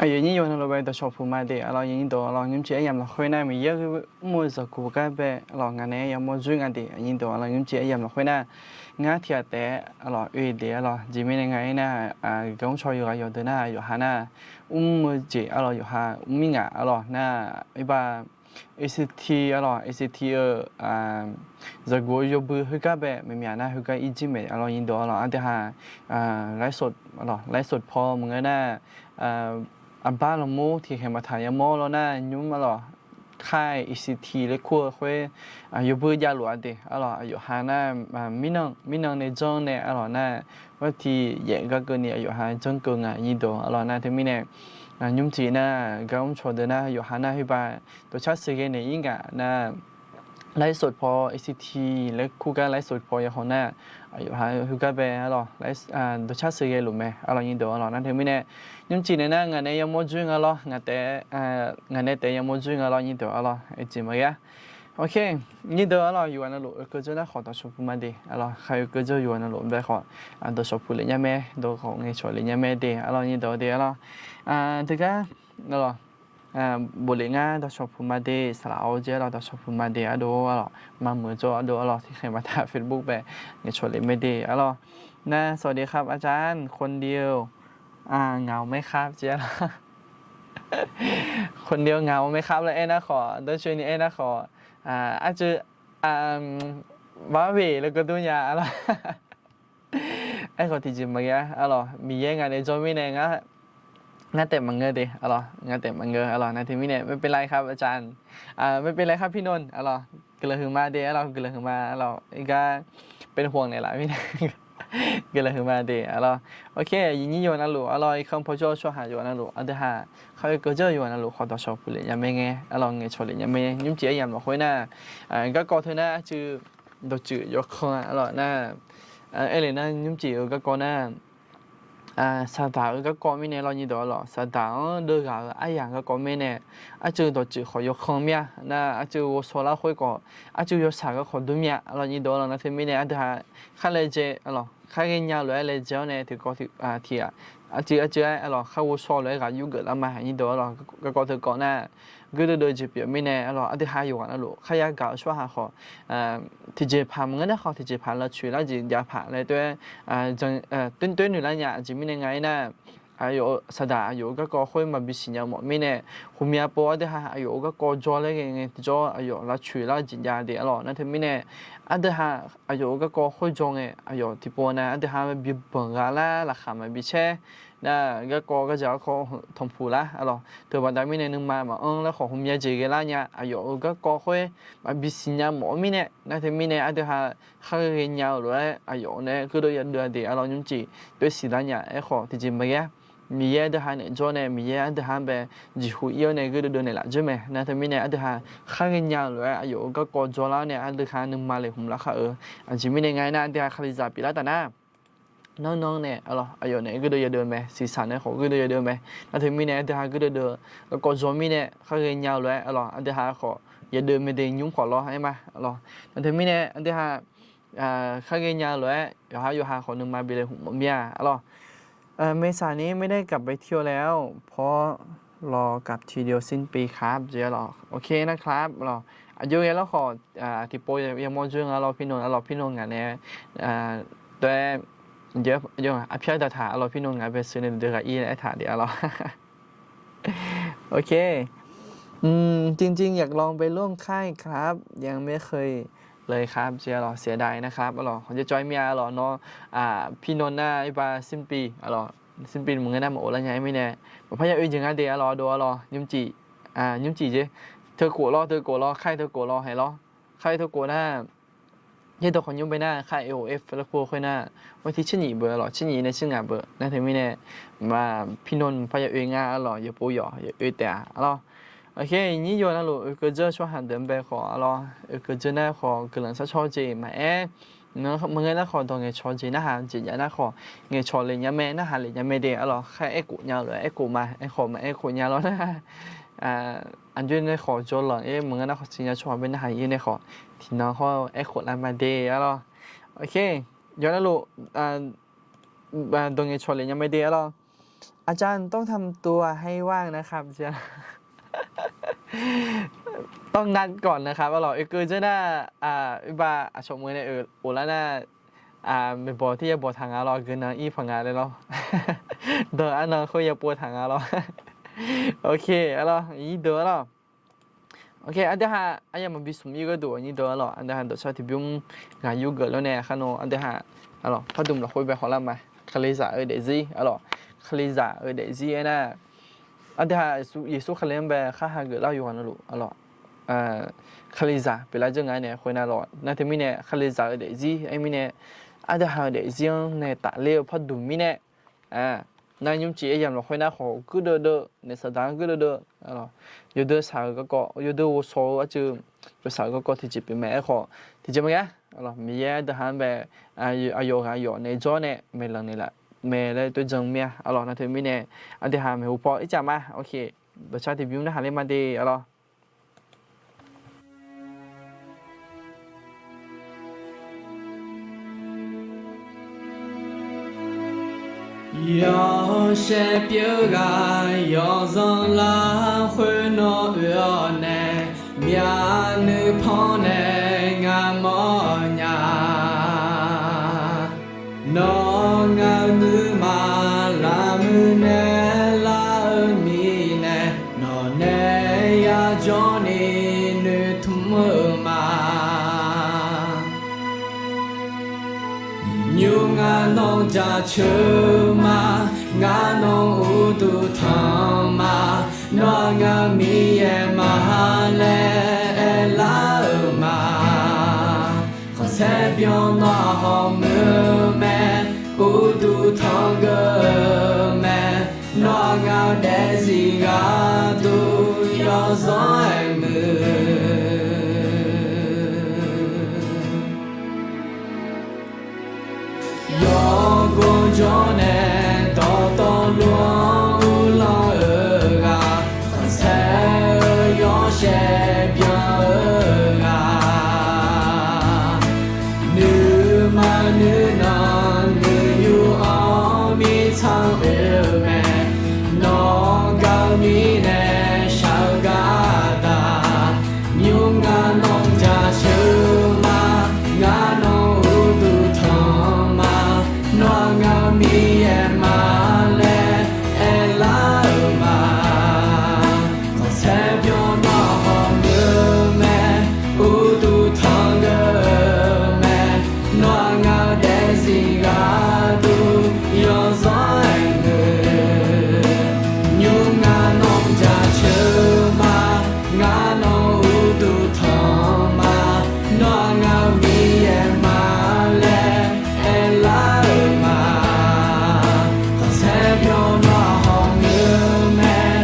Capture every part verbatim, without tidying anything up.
Aqyuif nyir yawqnan lof-aer dawqshawq puq ma de, aqlawq, nyiq dawq, aqlawq, nymrcif aryamq lafkhoer nar, Miqyaer-euq mr-eu zanqguq gar bae, aqlawq, ngaq nae yamawr dzoer nga de, nyiq dawq, aqlawq, nymrcif aryamq lafkhoer nar, ngar tiq ghaq taef-aer, aqlawq, oe de, aqlawq, jeq mirnae nga aer nar, gar mrcaw yawqghaq yawqdeuq nar, yawqha nar, mr-eu jeq, aqlawq, yawqha mr-ir ngaq, aqlawq, nar, iqbax, A C T, aqlawq, A C T-eu zanqguq-eu yawbui heugar bae, maeqmyaq nar heugar ir jir mae, aqlawq, nyiq dawq, aqlawq, aqdui ha, ไลฟ์สด aqlawq, ไลฟ์สด paw maqngeur nar, aqbar lanmur tiqkhaeq maqtaq yamawr lawr nar, nymr, aqlawq, khaer A C T laer kur-eu khoer, yawbui javluf-a de, aqlawq, aqyawf ha nar, mirnan, mirnan nae janr nae, aqlawq, nar, bar tiq yaef gar keuvni aqyawf ha janr keuv nga, nyiq dawq, aqlawq, nar, teumirnae, nymrcif nar, gar mrcaw deuq nar, yawqha nar, khoerbav dawqcar sheuqghae naeq-ir ngaq nar, ไลฟ์สด paw, A C T laer kur gar ไลฟ์สด paw yahaw nar, aqyawf ha heugar bae, aqlawq, dawqcar sheuqghae luf mae, aqlawq, nyiq dawq, aqlawq, nar, teumirnae, nymrcif nae nar, ngaq nae yamawr dzoer nga lawr, ngaq nae taef yamawr dzoer nga lawr, nyiq dawq, aqlawq, aqjeq maqghae-a. Ok, nyiq dawq, aqlawq, yawqghaq navluf oekeuv dzeur nar khawf dawqshawq puq ma de, aqlawq, khar oekeuv dzeur yawqghaq navluf bae khawf, dawqshawq puq lef nya mae, dawq khawf ngaeqcawq lef nya mae de, aqlawq, nyiq dawq de, aqlawq, teugar, aqlawq, bof lef ngar dawqshawq puq ma de, saqlaq-awr jeq, aqlawq, dawqshawq puq ma de, ardov, aqlawq, maqmuiq jawr, ardov, aqlawq, tiqkhaeq maqtaq Facebook bae ngaeqcawq lef mae de, aqlawq, nar, สวัสดีครับอาจารย์ คนเดียว เหงาไหมครับ jeq, aqlawq, คนเดียว เหงาไหมครับ laer aer nar khawf, dawrcoeni aer nar khawf, arcuiv, baveq laer geur dur nya, aqlawq, aerkhawf tiqjeq maqghae-a, aqlawq, Miqyaer ngaq nae jawr mirnae ngar, ngar taef maqngeur de, aqlawq, ngar taef maqngeur, aqlawq, nar, teumirnae ไม่เป็นไรครับอาจารย์ ไม่เป็นไรครับพี่นนท์ aqlawq, guiqlanq huiqma de, aqlawq, guiqlanq huiqma, aqlawq, iqgar เป็นห่วง naeqlaf mirnae guiqlanq huiqma de, aqlawq. Ok, aqyuif nyir yawqghaq navluf, aqlawq, irkanr pawjawr-eu tsawrhaq yawqghaq navluf, aqdui ha, khar oekeuv dzeur-eu yawqghaq navluf khawf dawqshawq puq lef nya mae ngae, aqlawq, ngaeqcawq lef nya mae, nymrcif aryamq lafkhoer nar, garkawv teu nar, arcuiv dawqtsuif yawkhanr, aqlawq, nar, aerle nar, nymrcif-eu garkawv nar, saqdaq-eu garkawv mirnae lawr, nyiq dawq, aqlawq, saqdaq-anr deuv ghaq-eu aryaq garkawv mirnae, arcuiv dawqtsuif khawf yawkhanr mir-a nar, arcuiv ghovshaw larkhoer khawf, arcuiv yawshaq garkawv dur mir-a, aqlawq, nyiq dawq, aqlawq, nar, teumirnae aqdui ha, khar laejae, aqlawq, khar ghaenya lof-aer laejae-awr nae tiqkawv tiq, tiq-aq, arcuiv, arcuiv-aer, aqlawq, khar ghovshaw lof-aer ghaq yurgeuf lar ma, nyiq dawq, aqlawq, garkawv teu kawv nar, geur deuvdeuv jeq pyeuf mirnae, aqlawq, aqdui ha yawqghaq navluf khar yagaq-eu tsawrhaq khawf, tiqjeqpaq maqngeur nar khawf tiqjeqpaq lavcoeq lar jeq javpaq laer toer, toer noeq lar nya, aqjeq mirnae nga aer nar, aqyawf-eu saqdaq aqyawf-eu garkawv khoer maqbi siqnya mawf mirnae, ghawqmya pov aqdui ha aqyawf-eu garkawv jawr laer ghae ngae tiqjawr aqyawf lavcoeq lar jeq jav de, aqlawq, nar, teumirnae, aqdui ha aqyawf-eu garkawv khoer jawr ngae aqyawf tiqpov nar aqdui ha bi banq gha lar laqkhaq maqbi caer nar, garkawv gardzaq garkawv tanqpuq lar, aqlawq, teubaqda mirnae nuima maqanr lar khawf ghawqmya jeq ghae lar nya, aqyawf-euq garkawv khoer maqbi siqnya mawf-eu mirnae, nar, teumirnae aqdui ha khar ghaenya-eu lof-aer aqyawf nae geur deuv yadeuv-a de, aqlawq, nymrcif toer siq lar nya, aerkhawf tiqjeq maqghae-a. Miqyaer aqdui ha naeq jawr nae, Miqyaer aqdui ha bae jeqhu ir-awr nae geur deuvdeuv naeqlaf dzeur mae, nar, teumirnae aqdui ha khar ghaenya-eu lof-aer aqyawf-euq garkawv jawrlar nae aqdui ha nuima leqhmq lar khar-euq. Aqjeq mirnae nga aer nar aqdui ha kalizaq pyeuflar taf nar, nanr nanr nae, aqlawq, aqyawf nae geur deuv yadeuv mae, siqsaq nae khawf geur deuv yadeuv mae, nar, teumirnae aqdui ha geur deuvdeuv garkawv jawr mirnae khar ghaenya-eu lof-aer, aqlawq, aqdui ha khawf yadeuv mae de, nymr khawf lawr aer ma, aqlawq, nar, teumirnae aqdui ha khar ghaenya-eu lof-aer yawqhar yawqha khawf nuima bi leqhmq mawf mir-a, aqlawq. เมษานี้ไม่ได้กลับไปเที่ยวแล้ว เพราะรอกลับทีเดียวสิ้นปีครับ jeq, aqlawq. Ok, nar, ครับ aqlawq. Aqjox ghae lar khawf tiqpov yamawr dzoer nga lawr, pirnov, aqlawq, pirnov ngaq nae, tae, arpyar daqtaq, aqlawq, pirnov ngaq bae sheuq nae deuq ghaq ir laer aertaq de, aqlawq. Ok. อืม จริงๆ อยากลองไปร่วมค่ายครับ ยังไม่เคยเลยครับ jeq, aqlawq, เสียดายนะครับ aqlawq, khawf jawrjawr mir-a, aqlawq, nawr, pirnov nar iqbax สิ้นปี, aqlawq, สิ้นปี maqngeur nar maqov lar nya-aer mirnae, maqpar ya oe jeq nga de, aqlawq, aqdov, aqlawq, nymrcif, nymrcif jeq, teukhof lawr, teukhof lawr, khar teukhof lawr, haeq lawr, khar teukhof nar, yaerdawq khawf nymr bae nar, khar A O F laer kur khoer nar, วันที่ tser nyif beu, aqlawq, tser nyif nae tser ngaq beu, nar, teumirnae, pirnov maqpar ya oe nga, aqlawq, yawqpov yawq ya oe taef-a, aqlawq. Ok, nyir yawq navluf oekeuv dzeur tsawrhaq deuq-anr bae khawf, aqlawq, oekeuv dzeur nar khawf guiqlanq sharshawr jeq maqaer, maqngeur nar khawf dawq ngaeqcawq jeq narhaq jeq jav nar khawf ngaeqcawq lef nya mae, narhaq lef nya mae de, aqlawq, khar aerkhof nya-eu lof-aer aerkhof ma, aerkhawf maqaer khof nya lawr nar, aqjox nae khawf jawrlanq-ir, maqngeur nar khawf siqnya tsawrhaq bae narhaq-ir nae khawf tiqnan hawr-eu aerkhof lar ma de, aqlawq. Ok, yawq navluf dawq ngaeqcawq lef nya mae de, aqlawq. อาจารย์ต้องทำตัวให้ว่างนะครับ เจ้า ต้องนัดก่อนนะครับ arlawq. Oekeuv dzeur nar, oerbar aqcawq meuq nae of lar nar, maeqbawq tiq ya bawq taq nga lawr, geunan ir paq nga laer lawr. Deuq arnan khoer ya pov taq nga lawr. Ok, arlawq, ir deuq arlawq. Ok, aqdui ha, aqyawf maqbi smq ir gharduq aqnyir deuq arlawq, aqdui ha dawqcar tiqbymr ghaq yur geuf lawr nae kharnan aqdui ha, arlawq, pardmq lafkhoer bae hawlar ma. Kalizaq-eu daefzir arlawq, Kalizaq-eu daefzir aernar, aqdui ha Yeqsur Kali-anr bae khar hageuf lar-eu yawqghaq navluf arlawq, Kalizaq pyeuflar dzeur nga-aer nae khoernar lawq, nar teumirnae Kalizaq-eu daefzir aer mirnae, aqdui ha-eu daefzir-anr nae tafler-eu pardmq mirnae, nar nymrcif aryamq lafkhoer nar khawf guirdeuv deuv nae saqdaq-anr guirdeuv deuv, yawdeuv saq-eu garkawv, yawdeuv ghovshaw-eu arcuiv, yawsaq-eu garkawv tiqjeq pyeuf mae. Aerkhawf tiqjeq maqghae, Miqyaer aqdui ha-anr bae aqyawf ghaq yawf nae jawr nae maeqlanq naeqlaf mae laer toerjan mir-a arlawq. Nar teumirnae aqdui ha maeqhu paw ircaf ma. Ok, dawqcar tiqbymr narhaq ler ma de arlawq. Yawshaef pyeuf ghaq yawzanr lafkhoer nawr oe-awr nae, myavnuiv pannae ngamawr nya. Nawr ngaq-euq nuima lavmuiq naeq lar-eu mirnae, nawq nae yajawr ni noeqtmq-eu ma. Nymr ngar nawq jaceuq ma, ngar nawq uqduq tanq ma, nawr ngaq-euq Miqyaer ma laer aerlar-euq ma. Khanqsaer byan nawr-aq hawmuiq-eu mae, uqduq tanqgeuf-eu mae, nawr ngaq-euq daefzir gharduq yawzanr-aer muiq. Yawgor jawr nae dawqtawvluf-anr uvlanr-eu ghaq, khanqsaer-eu yawshaef byan-eu ghaq, nuima nuinan nuiyu-anr mirtsanr oe-eu mae. Nawq gaq-eu mirnae shaq-eu gardaq, nymr ngar nawq jaceuq ma, ngar nawq uqduq tanq ma, nawr ngaq-euq Miqyaer ma laer aerlar-euq ma. Khanqsaer byan nawr-aq hawmuiq-eu mae, uqduq tanqgeuf-eu mae, nawr ngaq-euq daefzir gharduq yawzanr-aer muiq. Nymr ngar nawq jaceuq ma, ngar nawq uqduq tanq ma, nawr ngaq-euq Miqyaer ma laer aerlar-euq ma. Khanqsaer byan nawr-aq hawmuiq-eu mae,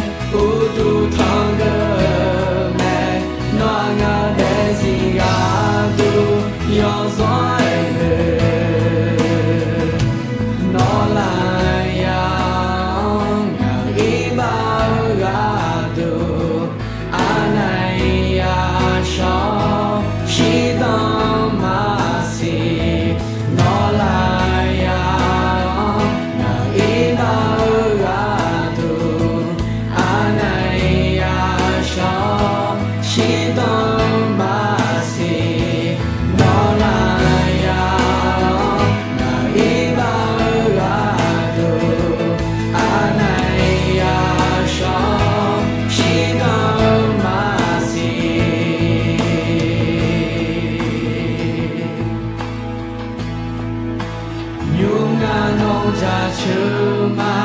uqduq tanqgeuf-eu mae, nawr ngaq-euq daefzir gharduq yawzanr-aer muiq. Nawr lafyaq-anr ngaq-euq iqbax-eu gharduq, aqnaeq yashawr shirdan maqsiq. Nawr lafyaq-anr ngaq-euq iqbax-eu gharduq, aqnaeq yashawr shirdan maqsiq. Nawr lafyaq-anr ngaq-euq iqbax-eu gharduq, aqnaeq yashawr shirdan maqsiq. Nymr ngar nawq jaceuq ma,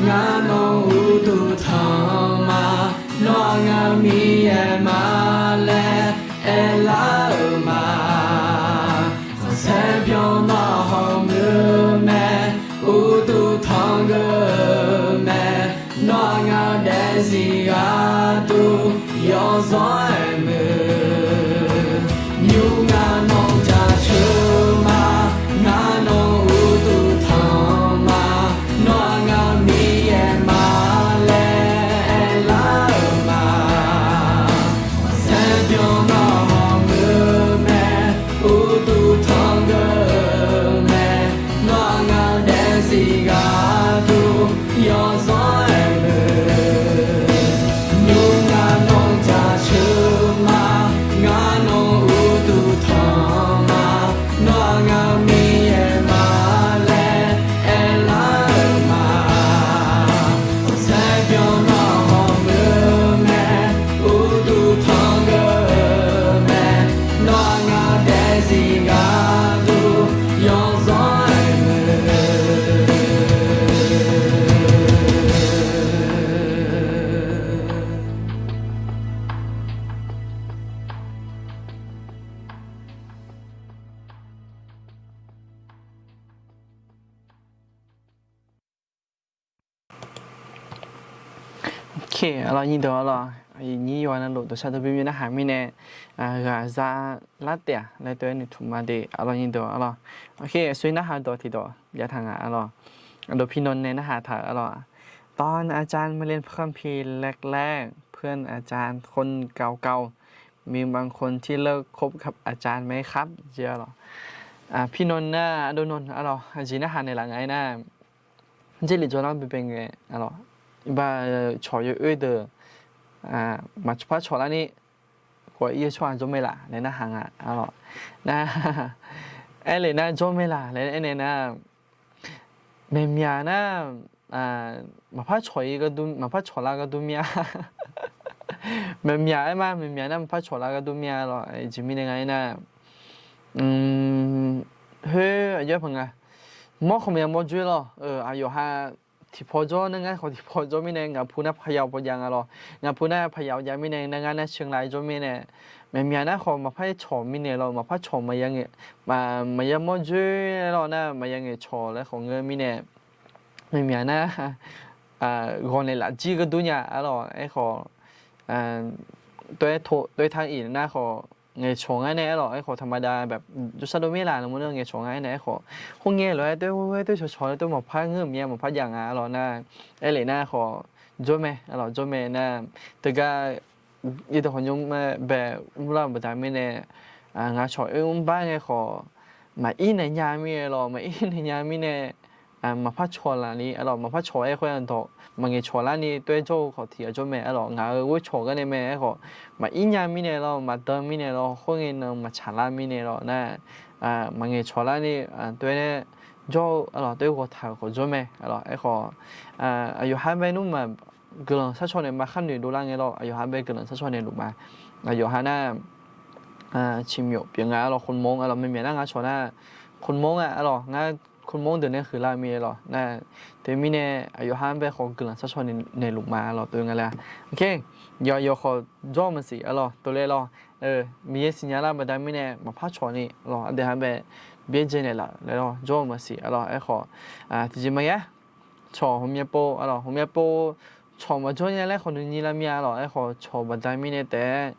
ngar nawq uqduq tanq ma, nawr ngaq-euq Miqyaer ma laer aerlar-euq ma. Khanqsaer byan nawr-aq hawmuiq-eu mae, uqduq tanqgeuf-eu mae, nawr ngaq-euq daefzir gharduq yawzanr-aer muiq. Nymr ngar nawq jaceuq ma, ngar nawq uqduq tanq ma, nawr ngaq-euq Miqyaer ma laer aerlar-euq ma. Khanqsaer byan nawr-aq hawmuiq-eu Arlawr nyir deuq arlawr, iqnyir yawqha navluf dawqshaq dawqbymr narhaq mirnae, ghaqzaq lar taef-aq laer tov-aer noeqtmq ma de arlawr nyir deuq arlawr. Aqsur narhaq dawq tiqdawq jav taq nga arlawr. Aqdawq pirnan nae narhaq taq arlawr. ตอนอาจารย์มาเรียนพระคัมภีร์แรกๆ เพื่อนอาจารย์คนเก่าๆ มีบางคนที่เลิกคบกับอาจารย์ไหมครับ jeq arlawr. Pirnan nar aqdawq nan arlawr aqjeq narhaq naeqlaf nga aernar, jarlif jawrlar baebae ngae arlawr, iqbax cawq yawoer deuq maqpar cawq larni khawf ir-eu tsawrhaq jawr mae laf laer narhaq nga arlawr. Nar, aerlef nar jawr mae laf laer aernaeq nar, maeqmyaq nar maqpar cawq-ir, maqpar cawq lar gharduq mir-a. Maeqmyaq aer ma, maeqmyaq nar maqpar cawq lar gharduq mir-a lawr. Jeq mirnae nga aernar, khoer aqjox-aer paq nga, mawr khawf maqya mawr dzoer lawr. Aqyawf ha tiqpaw jawr nar ngar khawf tiqpaw jawr mirnae ngaq pu nar paqyawf pawjav nga lawr. Ngaq pu nar paqyawf jav mirnae nar ngar nar เชียงราย jawr mirnae, maeqmyaq nar khawf maqpar cawq mirnae lawr, maqpar cawq maqya ngaeq, maqya mawr dzoer lawr nar maqya ngaeq cawq laer khawf ngeur mirnae, maeqmyaq nar ghawqnaeq lafjir gharduq nya arlawr. Aerkhawf, tov-aer taq-iq nar khawf ngaeqcawq ngar nae arlawr. Aerkhawf taqmada bae jawrshar dov mir laf nmr nar ngaeqcawq ngar nae aerkhawf, khoerngae lof-aer tov-aer tov-aer tov cawqcawq laer tov maqpar ngeur-eu mir-a, maqpar jav nga arlawr nar, aerlef nar khawf jawr mae arlawr, jawr mae nar, teugar yawdawq khawf nymr bae mrlar-eu baqda mirnae, ngaq cawq oer mrbar ngae khawf maqir naeq nya mirnae lawr, maqir naeq nya mirnae, maqpar cawq laf ni arlawr, maqpar cawq-aer khoer-aq dawq maqngaeq cawq larni tov-aer jawr-eu khawf tiqghaq jawr mae arlawr. Ngaq-euq ghoer cawq gar nae mae aerkhawf, maqir nya mirnae lawr, maqdan mirnae lawr, khoerngae nan maqtsaq lar mirnae lawr nar, maqngaeq cawq larni tov-aer jawr-eu arlawr, tov-aer ghawqtaq-euq khawf jawr mae arlawr. Aerkhawf, aqyawf ha bae nmr maq guiqlanq sharcaw naeq ma kharnoeq dovlar ngae lawr, aqyawf ha bae guiqlanq sharcaw naeq luf ma. Aqyawf ha nar, ciqmyof pyeuf nga arlawr, คนมง arlawr, maeqmyaq nar ngar cawq nar คนมง arlawr, ngar คนมง deuq nae huiqlar mir-a lawr nar, teumirnae aqyawf ha bae khawf guiqlanq sharcaw naeq luf ma arlawr, tov nga laer. Yawqyawq khawf jawr-eu maqsiq arlawr, tov laer lawr. Miqyaer siqnya lar baqda mirnae maqpar cawq ni lawr, aqdui ha bae byaerdzae naeqlaf laer lawr, jawr-eu maqsiq arlawr. Aerkhawf, tiqjeq maqya cawq hmqmyav pov arlawr, hmqmyav pov cawq maqjawr nya laer khawf noeqnyi lar mir-a arlawr. Aerkhawf cawq baqda mirnae taef-aer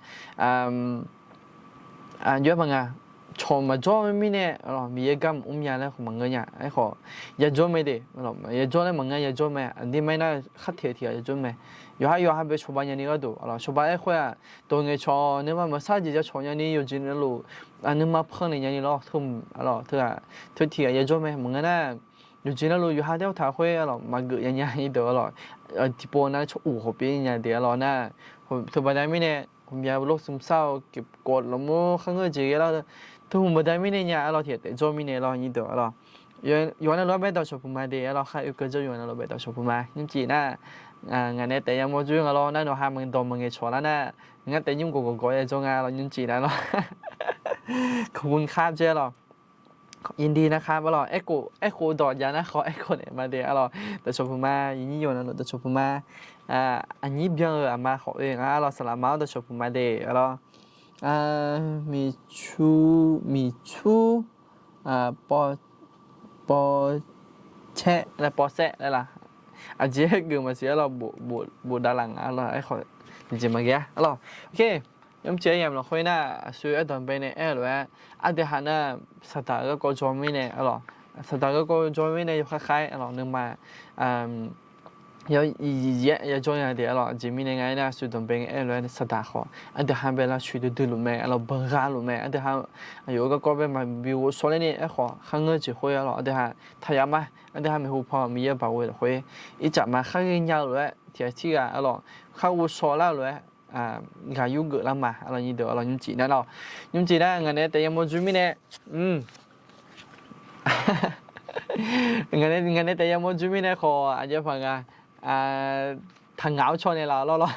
jawr-aer paq nga. Cawq maqjawr mirnae arlawr, Miqyaer gar maqmr nya laer khawf maqngeur nya. Aerkhawf yajawr mae de, yajawr laer maqngeur, yajawr mae. Aqdirmar nar kharteq tiqghaq yajawr mae. Yawqha yawqha bae cawba nyani gharduq arlawr, cawba aer khoer-aq, dawq ngaeqcawq nuima maqsar jeq jacawq nyani yawqjeq navluf nuima pannaeq nyani lawr, teu arlawr, teu tiqghaq yajawr mae. Maqngeur nar yawqjeq navluf yawqha taer-awr taq khoer arlawr, maqgeuf nya nya-ir deuq arlawr, tiqpov nar caw uq khawf pyeuf nya de arlawr nar, teu baqda mirnae hmqmyav lor smq sar-eu kevkov lafmur kharngeur jeq ghae lar, teu hmq baqda mirnae nya arlawr, tiqghaq taef jawr mirnae lawr nyir deuq arlawr. Yawqha navluf-anr bae dawqcawq puq ma de arlawr, khar oekeuv jawr yawqha navluf bae dawqcawq puq ma. Nymrcif nar, ngaq nae taef yamawr jur nga lawr nar, nawqha maqdawq maqngaeq cawq lar nar, ngar taef nymr gawqgawq gawq-aer jawr nga lawr, nymrcif nar lawr. ขอบคุณครับ jeq arlawr. ยินดีนะครับ arlawr, aerkhof dawq jav nar khawf aerkhof naeq ma de arlawr, dawqcawq puq ma, iqnyir yawqha navluf dawqcawq puq ma. Aqnyir byan-euq aqma khawf oe nga arlawr, saqlaq ma-awr dawqcawq puq ma de arlawr. Miqcur, miqcur, paw, paw, caer, paw saer laer laq. Aqjeq-aer geuf maqsiq arlawr, bofdav laf nga arlawr, aerkhawf jeq maqghae-a arlawr. Nymrcif aryamq lafkhoer nar, aqsur aerdawq bae nae aer-eu lof-aer, aqdui ha nar saqdaq garkawv jawr mirnae arlawr, saqdaq garkawv jawr mirnae yawkhaer khaer arlawr, nuima yaw iqyaer yajawr nya de arlawr. Aqjeq mirnae nga aernar, aqsur dawq bae nae aer-eu lof-aer saqdaq khawf aqdui ha bae lavcoeq duidui luf mae arlawr, banqgha luf mae. Aqdui ha aqyawf-euq garkawv bae maqbi ghovshaw ler ni aerkhawf kharngeur jeq khoer arlawr, aqdui ha taqyaf ma. Aqdui ha maeqhu paw Miqyaer baoq-eu lafkhoer ircaf ma. Khar ghaenya-eu lof-aer tiqghaq tirghaq arlawr, khar ghovshaw lar-eu lof-aer ghaq yur geuf lar ma arlawr, nyir deuq arlawr, nymrcif nar arlawr. Nymrcif nar ngaq nae taef yamawr jur mirnae, ngaq nae taef yamawr jur mirnae khawf aqjeq paq nga, taqngaq-awr caw naeq laf lawr lawr.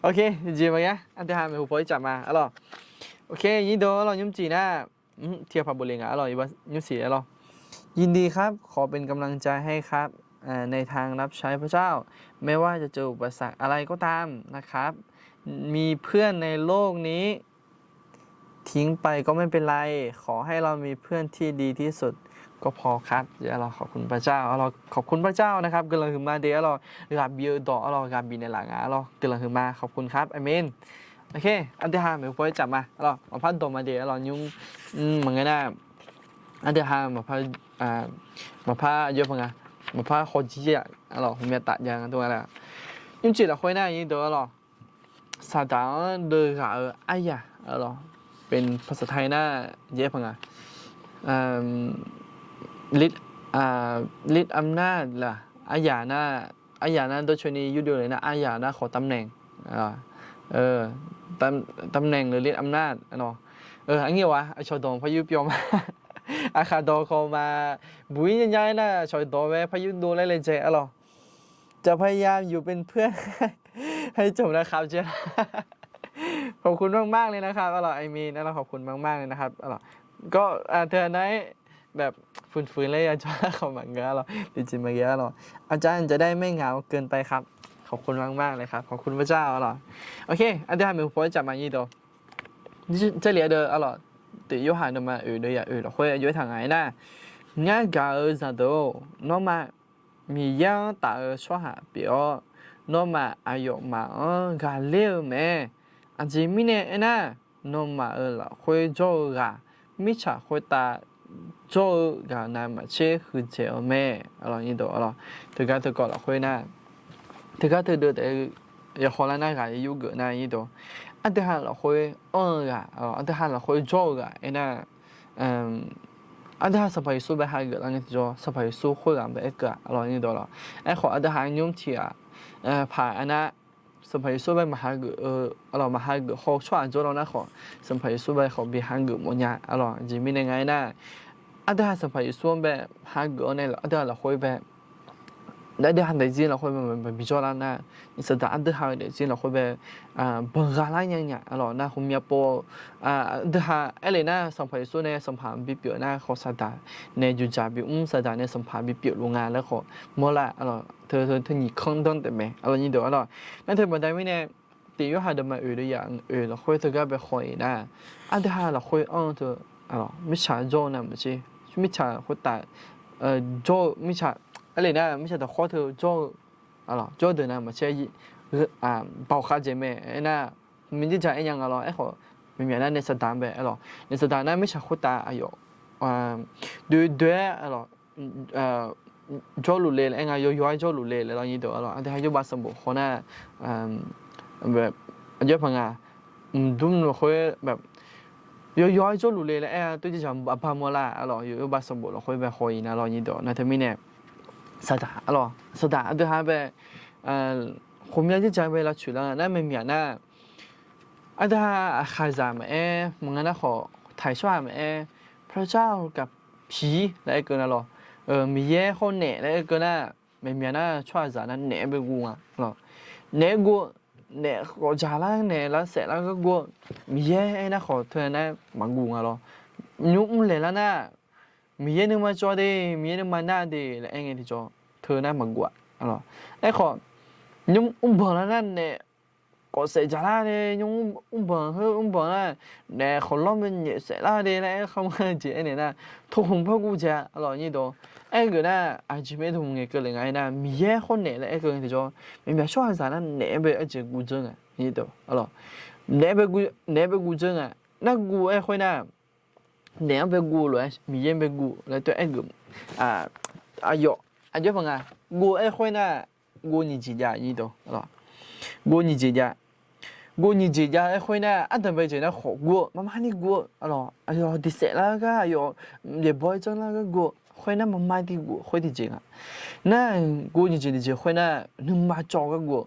โอเค jeq maqya, aqdui ha maeqhu paw ircaf ma arlawr. โอเค nyir deuq arlawr, nymrcif nar tiqghaq paq bofle nga arlawr, nymrcif arlawr. ยินดีครับ ขอเป็นกำลังใจให้ครับ ในทางรับใช้พระเจ้า ไม่ว่าจะเจออุปสรรคอะไรก็ตามนะครับ มีเพื่อนในโลกนี้ เ ทิ้งไปก็ไม่เป็นไร ขอให้เรามีเพื่อนที่ดีที่สุดก็พอครับ เดี๋ยวเราขอบคุณพระเจ้า เราขอบคุณพระเจ้านะครับ guiqlanq huiqma de arlawq, ghaq bif-eu dawq arlawq, ghaq bifnaeq laf nga arlawq, guiqlanq huiqma ขอบคุณครับ อาเมน Oke, aqdui ha maeqhu paw-aer tsaf ma arlawq, maqpar dawq ma de arlawq, nymr maqngae nar, aqdui ha maqpar, maqpar aqjox paq nga, maqpar hawjir-a arlawq, hmqmya taf jav nga dov-a la. Nymrcif lafkhoer nar nyir deuq arlawq, Saqdaq-anr deuv ghaq-eu aryaq arlawq, เป็นภาษาไทย nar jaer paq nga, ฤทธิ์ ฤทธิ์อำนาจ laq, aryaq nar, aryaq nar dawrcoeni yurdov le nar aryaq nar khawf ตำแหน่ง ตำแหน่ง หรือ ฤทธิ์อำนาจ arlawq. Arngir-a aqcawq dawq par yur pyawv ma, aqkhaq dawq khawf ma, buq-ir nya nya-aer nar aqcawq dawq bae par yurdov laer laejae arlawq. จะพยายามอยู่เป็นเพื่อนให้จบนะครับ เจ๊ ขอบคุณมากๆเลยนะครับ arlawq, อาเมน arlawq, ขอบคุณมากๆเลยนะครับ arlawq. ก็ teu nar-aer แบบ fuif fuif laer ya jawr nar khawf maqngeur arlawq, tiqjeq maqghae arlawq. อาจารย์จะได้ไม่เหงาเกินไปครับ ขอบคุณมากๆเลยครับ ขอบคุณพระเจ้า arlawq. Oke, aqdui ha maeqhu paw-aer tsaf ma nyir deuq. Jarlif-a deuq arlawq, tiq Yorhaq nuima oeq deuq yaq oeq lafkhoer aqjox-aer taq nga aernar, ngar gaq-eu zaqdeuq-or, nawmaf Miqyaer-anr taf-eu tsawrhaq pyeuf-awr, nawmaf aqyawfmaf-anr ghaqler-eu mae. Aqjeq mirnae aernar, nawmaf-euq lafkhoer jawr-eu ghaq, mirtsaq khoertav jawr-eu ghaq navmaqtser huiqdzaeq-eu mae. Teugar teukawv lafkhoer nar, teugar teudeuv taef-eu yawqhaw lar nar ghaq yur geuf nar nyir deuq, aqdui ha lafkhoer anr-eu ghaq, aqdui ha lafkhoer jawr-eu ghaq aernar, aqdui ha Sanqpaq Yeqsur bae hageuf lar ngae tiqjawr, Sanqpaq Yeqsur khoerghaq bae aerkeuv-aq arlawq nyir deuq arlawq. Aerkhawf aqdui ha nymr tiq ghaq paq aernar, Sanqpaq Yeqsur bae maqhageuf-eu arlawq, maqhageuf haw-eu tsawrhaq jawrlawr nar khawf, Sanqpaq Yeqsur bae khawf bi hageuf mawfnya arlawq. Aqjeq mirnae nga aernar, aqdui ha Sanqpaq Yeqsur-anr bae hageuf-awr nae aqdui ha lafkhoer bae aqdui ha daefzir lafkhoer bae maqbi jawrlar nar, Saqdaq aqdui ha-eu daefzir lafkhoer bae banqgha lar nya nya arlawq. Nar khoermyav pov aqdui ha aerlef nar, Sanqpaq Yeqsur nae Sanqpaq bipyeuf nar khawf, Saqdaq nae juqdzaq bimr, Saqdaq nae Sanqpaq bipyeuf luf nga laer khawf mawrlar arlawq. Teu teu nyiq kanr danr taef mae arlawq nyir deuq arlawq. Nar teu baqda mirnae, tiq Yorhaq deuvma oeq deuv yaq oeq lafkhoer teugar bae haw-iq nar, aqdui ha lafkhoer anr-eu teu, mirtsaq jawr-eu navmaqtser, mirtsaq khoertav jawr-eu mirtsaq, aerlef nar mirtsaq dawqkhawr teu jawr-eu, jawr deuq navmaqtser baoq khavdzaeq mae aernar, mirjir ja aer nya nga lawr. Aerkhawf, maqmyaq nar naef Saqdaq bae arlawq, naef Saqdaq nar mirtsaq khoertav aqyawf doe doe-aer arlawq, jawrluf le laer aer nga, yawyaw-aer jawrluf le laer lawr nyir deuq arlawq. Aqdui ha yawbav sanqbof haw nar, aqjox paq nga, mqdmr lafkhoer yawyaw-aer jawrluf le laer aer-a, toer dzerdzaq aqbar mawrlar arlawq. Yawbav sanqbof lafkhoer bae haw-iq nar lawr nyir deuq nar teumirnae, Saqdaq arlawq, Saqdaq aqdui ha bae khoermyav dzerdzaq bae lavtsoeq lar nar maqmyaq nar, aqdui ha aqkhaqzaq maqaer, maqnga nar khawf taiq tsawrhaq maqaer, พระเจ้ากับผี laer aerkeuv nar lawr, Miqyaer hawr naef laer aerkeuv nar, maqmyaq nar tsawrhaqzaq nar naef-aer bae guv nga. Naef-aer guv, naef khawf dzaqlar naef lavsaef lar gar guv-eu, Miqyaer aer nar khawf teu nar maqguv nga lawr. Nymr mrlaeq lar nar, Miqyaer nuima cawv de, Miqyaer nuima nar de laer aer ngae tiqjawr teu nar maqguv-aq. Aerkhawf, nymr mrbanq lar nar naef khawf saef dzaqlar de, nymr mrbanq heu mrbanq nar, naef khawf lawr mae nyaef saef lar de laer aer kharmr jeq aernaeq nar, tokhanq par guv jeq-a arlawq nyir deuq. Aergeuf nar aqjeq mae dmq ngaeqkeuv le nga aer nar, Miqyaer hawr naef laer aerkeuv ngae tiqjawr, maqmyaq tsawrhaqzaq nar naef-aer bae arjeq guv dzeur nga nyir deuq arlawq. Naef-aer bae guv dzeur nga. Nar guv-aer khoer nar, naef-anr bae guv lof-aer Miqyaer bae guv laer tov-aer aergeuf, aqyawf aqjox paq nga, guv-aer khoer nar, guv nyiq jeq jav nyir deuq, guv nyiq jeq jav. Guv nyiq jeq jav-aer khoer nar, ardanqbae jeq nar khawf guv-eu, marmar ni guv-eu, aqyawf diq saef lar gar, aqyawf yaeqbawq-aer janr lar gar guv-eu khoer nar, marmar ni guv-eu khoer tiqjeq nga. Nar, guv nyiq jeq tiqjeq khoer nar, nuima cawv gar guv-eu,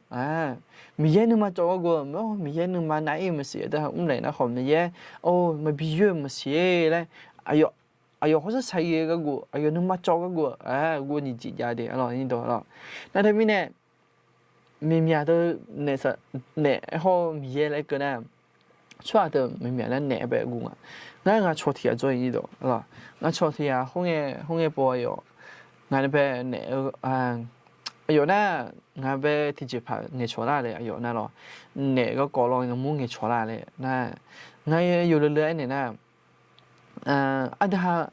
Miqyaer nuima cawv gar guv-eu, Miqyaer nuima nav-ir-eu maqsiq, aqdui ha mrlaeq nar khawf Miqyaer, or, maqbi yoer-eu maqsiq laer, aqyawf khawrsar saqir-eu gar guv, aqyawf nuima cawv gar guv-eu, guv nyiq jeq jav de arlawq nyir deuq arlawq. Nar teumirnae, maqmyaq teu naef hawr Miqyaer laer keuv nar, tsawrhaq teu maqmyaq nar naef-aer bae guv nga. Ngar ghaq cawq tiq ghaq jawr-eu nyir deuq arlawq. Ghaq cawq tiq ghaq khoerngae pov aqyawf, ngaq nae bae naef-eu, aqyawf nar, ngaq bae tiqjeqpaq ngaeqcawq lar le aqyawf nar lawq. Naef garkawv lawr ngaqmur ngaeqcawq lar le nar, Ngar yawleu leu aernaeq nar, aqdui ha,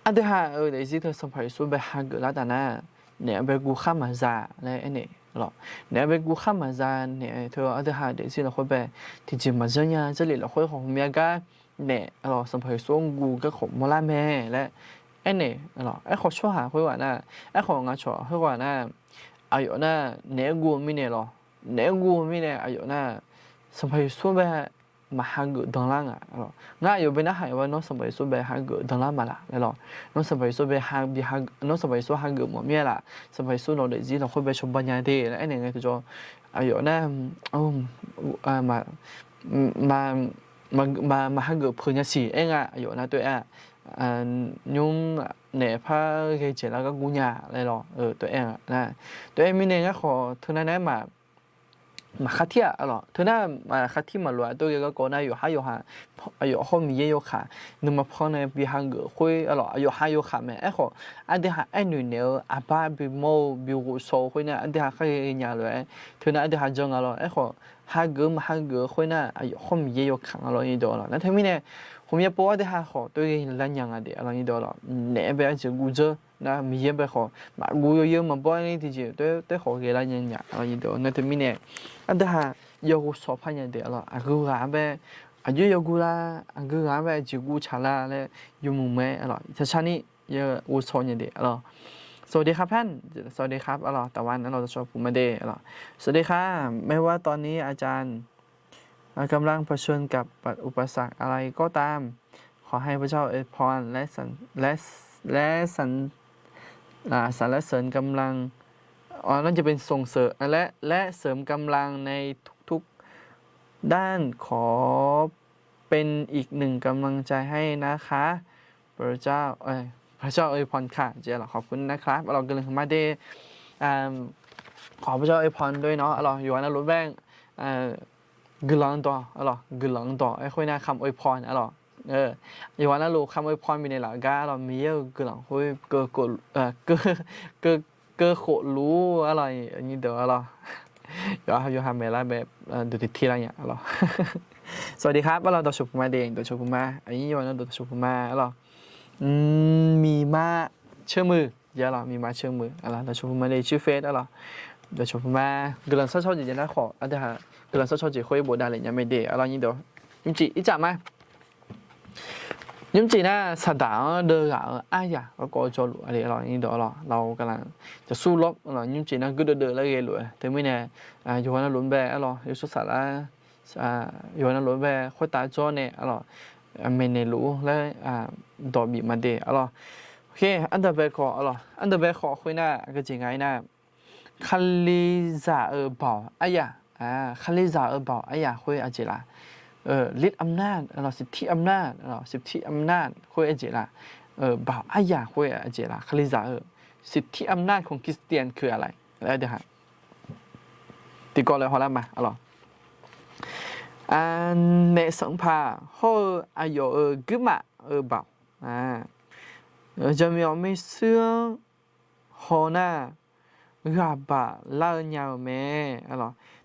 aqdui ha-euq daefzir teu Sanqpaq Yeqsur bae hageuf lar taf nar, naef-eu bae guv khar maqza laer aernaeq, naef-eu bae guv khar maqza naef teu aqdui ha-euq daefzir lafkhoer bae tiqjeq maqjanr nya. Jarlif lafkhoer khawf hmqmya gar naef, Sanqpaq Yeqsur-anr guv garkawv mawrlar mae laer aernaeq. Aerkhawf tsawrhaq khoerghaq nar, aerkhawf ngaq cawq khoerghaq nar, aqyawf nar naef-aer guv-eu mirnae lawr, naef-aer guv-eu mirnae aqyawf nar Sanqpaq Yeqsur bae maqhageuf danlar nga. Ngar aqyawf bae narhaq-awr nawr Sanqpaq Yeqsur bae hageuf danlar maqlaq laer lawr. Nawr Sanqpaq Yeqsur bae, nawr Sanqpaq Yeqsur hageuf mawf mir-a laf. Sanqpaq Yeqsur nawq-eu daefzir lafkhoer bae cawba nya de laer aernaeq ngae tiqjawr, aqyawf nar maqhageuf peuq nya siq aer nga. Aqyawf nar tof-aer-a, nymr naef par ghae jaeq lar gar guv nya laer lawr. Tof-aer nar, tof-aer mirnae ngar khawf teunav naeq-aer maq maqkhar tir-aq lawr. Teunav maqkhar tir maqlof-a. Tov ghae garkawv nar yawqhar yawqha, aqyawf hawr Miqyaer yawkaq nuima pan nae bi hageuf khoer lawr, aqyawf ha yawkaq mae. Aerkhawf aqdui ha aernoeq naeq-eu aqbar bimawr-eu bighof shawq-eu khoer nar aqdui ha khar ghae nya lof-aer teunav aqdui ha jan nga lawr. Aerkhawf hageuf-eu maqhageuf-eu khoer nar aqyawf hawr Miqyaer yawkaq nga lawr nyiq dawq lawr. Nar teumirnae ghawqmya pov aqdui ha khawf tov ghae lar nya nga de lawr nyiq dawq lawr. Naef bae aqjeq guv dzeur nar Miqyaer bae khawf maqguv yawzeu maqbaw-aer ni tiqjeq toer khawf ghae lar nya nya lawr nyiq dawq. Nar teumirnae aqdui ha yawghof shawq par nya de lawr. Aqgeu ghaq-anr bae aqjox yawguv lar, aqgeu ghaq-anr bae aqjeq guv tsaq lar laer yawmuiq mae lawr. Tsaqtsaq ni yawghof shawq nya de lawr. สวัสดีครับท่าน สวัสดีครับ lawr. ตะวัน lawr, dawqshawr puq ma de lawr. สวัสดีครับ ไม่ว่าตอนนี้อาจารย์กำลังเผชิญกับอุปสรรคอะไรก็ตาม ขอให้พระเจ้าอวยพรและสรร และ และสรร อ่า สรรเสริญกำลัง อ๋อ น่าจะเป็นส่งเสริม และ และเสริมกำลังในทุกๆด้าน ขอเป็นอีกหนึ่งกำลังใจให้นะคะ พระเจ้า เอ้ย พระเจ้าอวยพรค่ะ เจ๊เหรอ ขอบคุณนะครับ เรากำลังมาเด อ่า ขอพระเจ้าอวยพรด้วยเนาะ เราอยู่วันละรถแบง เอ่อ guiqlanq dawq, guiqlanq dawq aer khoer nar คำอวยพร lawr. Yawqghaq navluf คำอวยพร bifnaeq laf gar lawr, Miqyaer-euq guiqlanq khoer keuvkhof luf-ur lawr, nyiq deuq lawr. Yawqha yawqha maeqlar bae duq tiqtir lar nya lawr. สวัสดีครับ lawr, dawqshawq puq ma de, dawqshawq puq ma, aqnyir yawqha navluf dawqshawq puq ma lawr. Miqma ceumuiq, lawr, miqma ceumuiq lawr, dawqshawq puq ma de, ชื่อเฟซ lawr, dawqshawq puq ma. Guiqlanq shawr shawr jeq jav nar khawf, aqdui ha guiqlanq shawr shawr jeq khoer bof davle nya mae de lawr, nyiq deuq. Nymrcif ircaf ma. Nymrcif nar saqdaq-anr deuvghaq-eu aryaq garkawv jawrluf-a le lawr, nyiq deuq lawr, lawr gaqlaq jaqsur lawr lawr, nymrcif nar guirdeuv deuv lar ghae luf-eu teumirnae, yawqha navluf-anr bae lawr, yawshawr saflar, yawqha navluf-anr bae khoertav jawr nae lawr, maeqnaeq luf-ur laer dawq bif ma de lawr. Ardanqbae khawf lawr, ardanqbae khawf khoer nar aqgeu jeq nga-ir nar, Kalizaq-euq baoq aryaq, Kalizaq-euq baoq aryaq khoer aqjeq laf, ฤทธิ์อำนาจ lawr, สิทธิอำนาจ lawr, สิทธิอำนาจ khoer aqjeq laf, baoq aryaq khoer aqjeq laf, Kalizaq-euq สิทธิอำนาจของคริสเตียนคืออะไร laer deuq ha. Tiqkawv laer hawlar ma lawr. Naef sanqpaq hawr-eu aqyawf-euq guirmaf-euq baoq, jaqmyawf maershuir-anr haw nar, ghaq baq lar-eu nya-euq mae.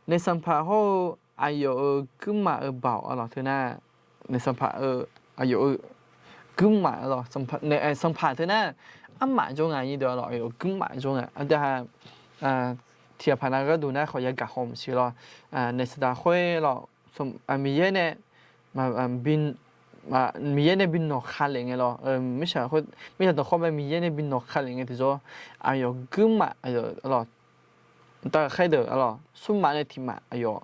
Naef sanqpaq hawr-eu aqyawf-euq guirmaf-euq baoq lawr, teu nar, naef sanqpaq-eu aqyawf-euq guirmaf lawr, sanqpaq teu nar, armaf jawr nga, nyiq deuq lawr, aqyawf guirmaf jawr nga. Aqdui ha tiqghaq paq nav gharduq nar khawf yagaq haw maqsiq lawr. Naef saqdaq khoer lawr, Miqyaer nae Miqyaer nae bi nawq ka lef ngae lawr, mirtsaq dawqkhawr bae Miqyaer nae bi nawq ka lef ngae tiqjawr, aqyawf guirmaf, aqyawf lawr, tav khaerdeuq lawr, smrmaf nae tiqmaf aqyawf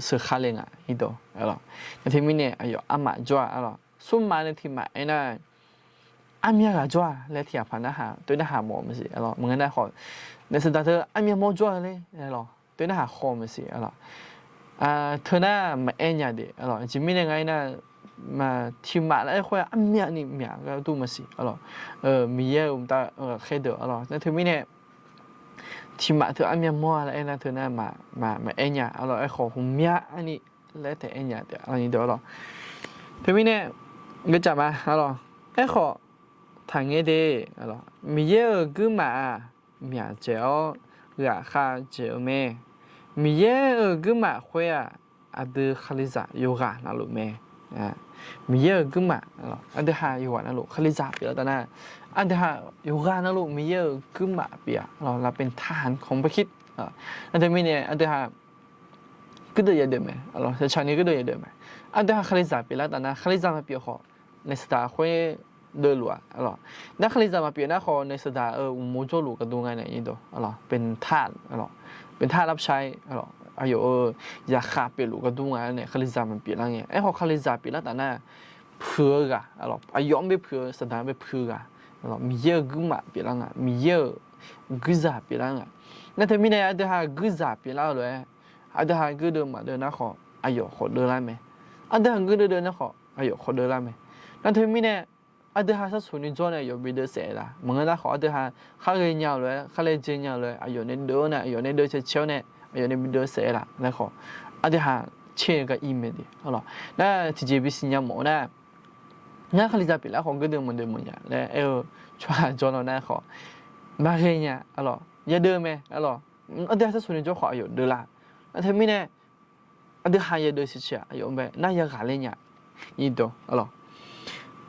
sheuq ka lef nga, nyiq deuq lawr. Nar teumirnae aqyawf armaf jawr-a lawr, smrmaf nae tiqmaf aernar, armyav ghaq jawr-a laer tiqghaq paq narhaq, toer narhaq mawf maqsiq lawr. Maqngeur nar khawf, naef saqdaq teu armyav mawr jawr-a le lawr, toer narhaq haw maqsiq lawr. Teu nar maqaer nya de lawr. Aqjeq mirnae nga-ir nar, tiqmaf laer aer khoer-aq armyavni myaq gharduq maqsiq lawr. Miqyaer-euq mqtav khaerdeuq lawr. Nar teumirnae tiqmaf teu armyav mawr-a laer aer nar teu nar maqaer nya lawr. Aerkhawf hmqmyavni laer taef aer nya taef lawr. Teumirnae geucaf ma lawr. Aerkhawf taqngaer de, Miqyaer-euq guirmaf-aq myaqdzaeq-awr ghaqkhav dzaeq-eu mae. Miqyaer-euq guirmaf khoer-aq aqdui Kalizaq yawqghaq navluf mae. Miqyaer-euq guirmaf, aqdui ha yawqghaq navluf Kalizaq pyeuflar taf nar, aqdui ha yawqghaq navluf Miqyaer-euq guirmaf pyeuf-a, เราเป็นทหารของพระคริสต์ nar teumirnae aqdui ha guirdeuv yadeuv mae, shaqcaq ni guirdeuv yadeuv mae. Aqdui ha Kalizaq pyeuflar taf nar, Kalizaq maqpyeuf khawf, naeq saqdaq khoer deuvluf-a, aqlawq. Nar Kalizaq maqpyeuf nar khawf, naeq saqdaq-euq uqmov jawrluf gaqdui nga nae, เป็นทาส เป็นทาสรับใช้ aqlawq. Aqyawf-euq zaqkhav pyeufluf gaqdui nga nae, Kalizaq maqpyeuf lar ngae. Aerkhawf Kalizaq pyeuflar taf nar, puiq-eu ghaq, aqlawq, aqyawf-anr bae puiq-eu, saqdaq-anr bae puiq-eu ghaq, aqlawq, Miqyaer-euq guirmaf pyeuflar nga, Miqyaer-euq guirzaq pyeuflar nga. Nar teumirnae aqdui ha guirzaq pyeuflar-eu lof-aer, aqdui ha guirdeuv maqdeuv nar khawf, aqyawf khawf deuvlar mae. Aqdui ha guirdeuv deuv nar khawf, aqyawf khawf deuvlar mae. Nar teumirnae aqdui ha sharsuq ni jawr nae aqyawf bi deuvsaef-a laf. Maqngeur nar khawf, aqdui ha khar ghaenya-eu lof-aer, khar laejae nya-eu lof-aer, aqyawf nae deuvnar, aqyawf nae deuv cae cae-awr nae, aqyawf nae bi deuvsaef-a laf laer khawf, aqdui ha caer-eu gar ir mae de, aqlawq. Nar tiqjeq bisiq nya mawf-eu nar, ngar Kalizaq pyeuflar khawf guirdeuv maqdeuv mawf nya laer aer-eu tsawrhaq jawr law nar khawf, maqghae nya, aqlawq, yadeuv mae, aqlawq. Aqdui ha sharsuq ni jawr khawf aqyawf deuvlar. Nar teumirnae aqdui ha yadeuv siqsiq-aq, aqyawf-anr bae nar yaghaq ler nya, nyirdawq, aqlawq.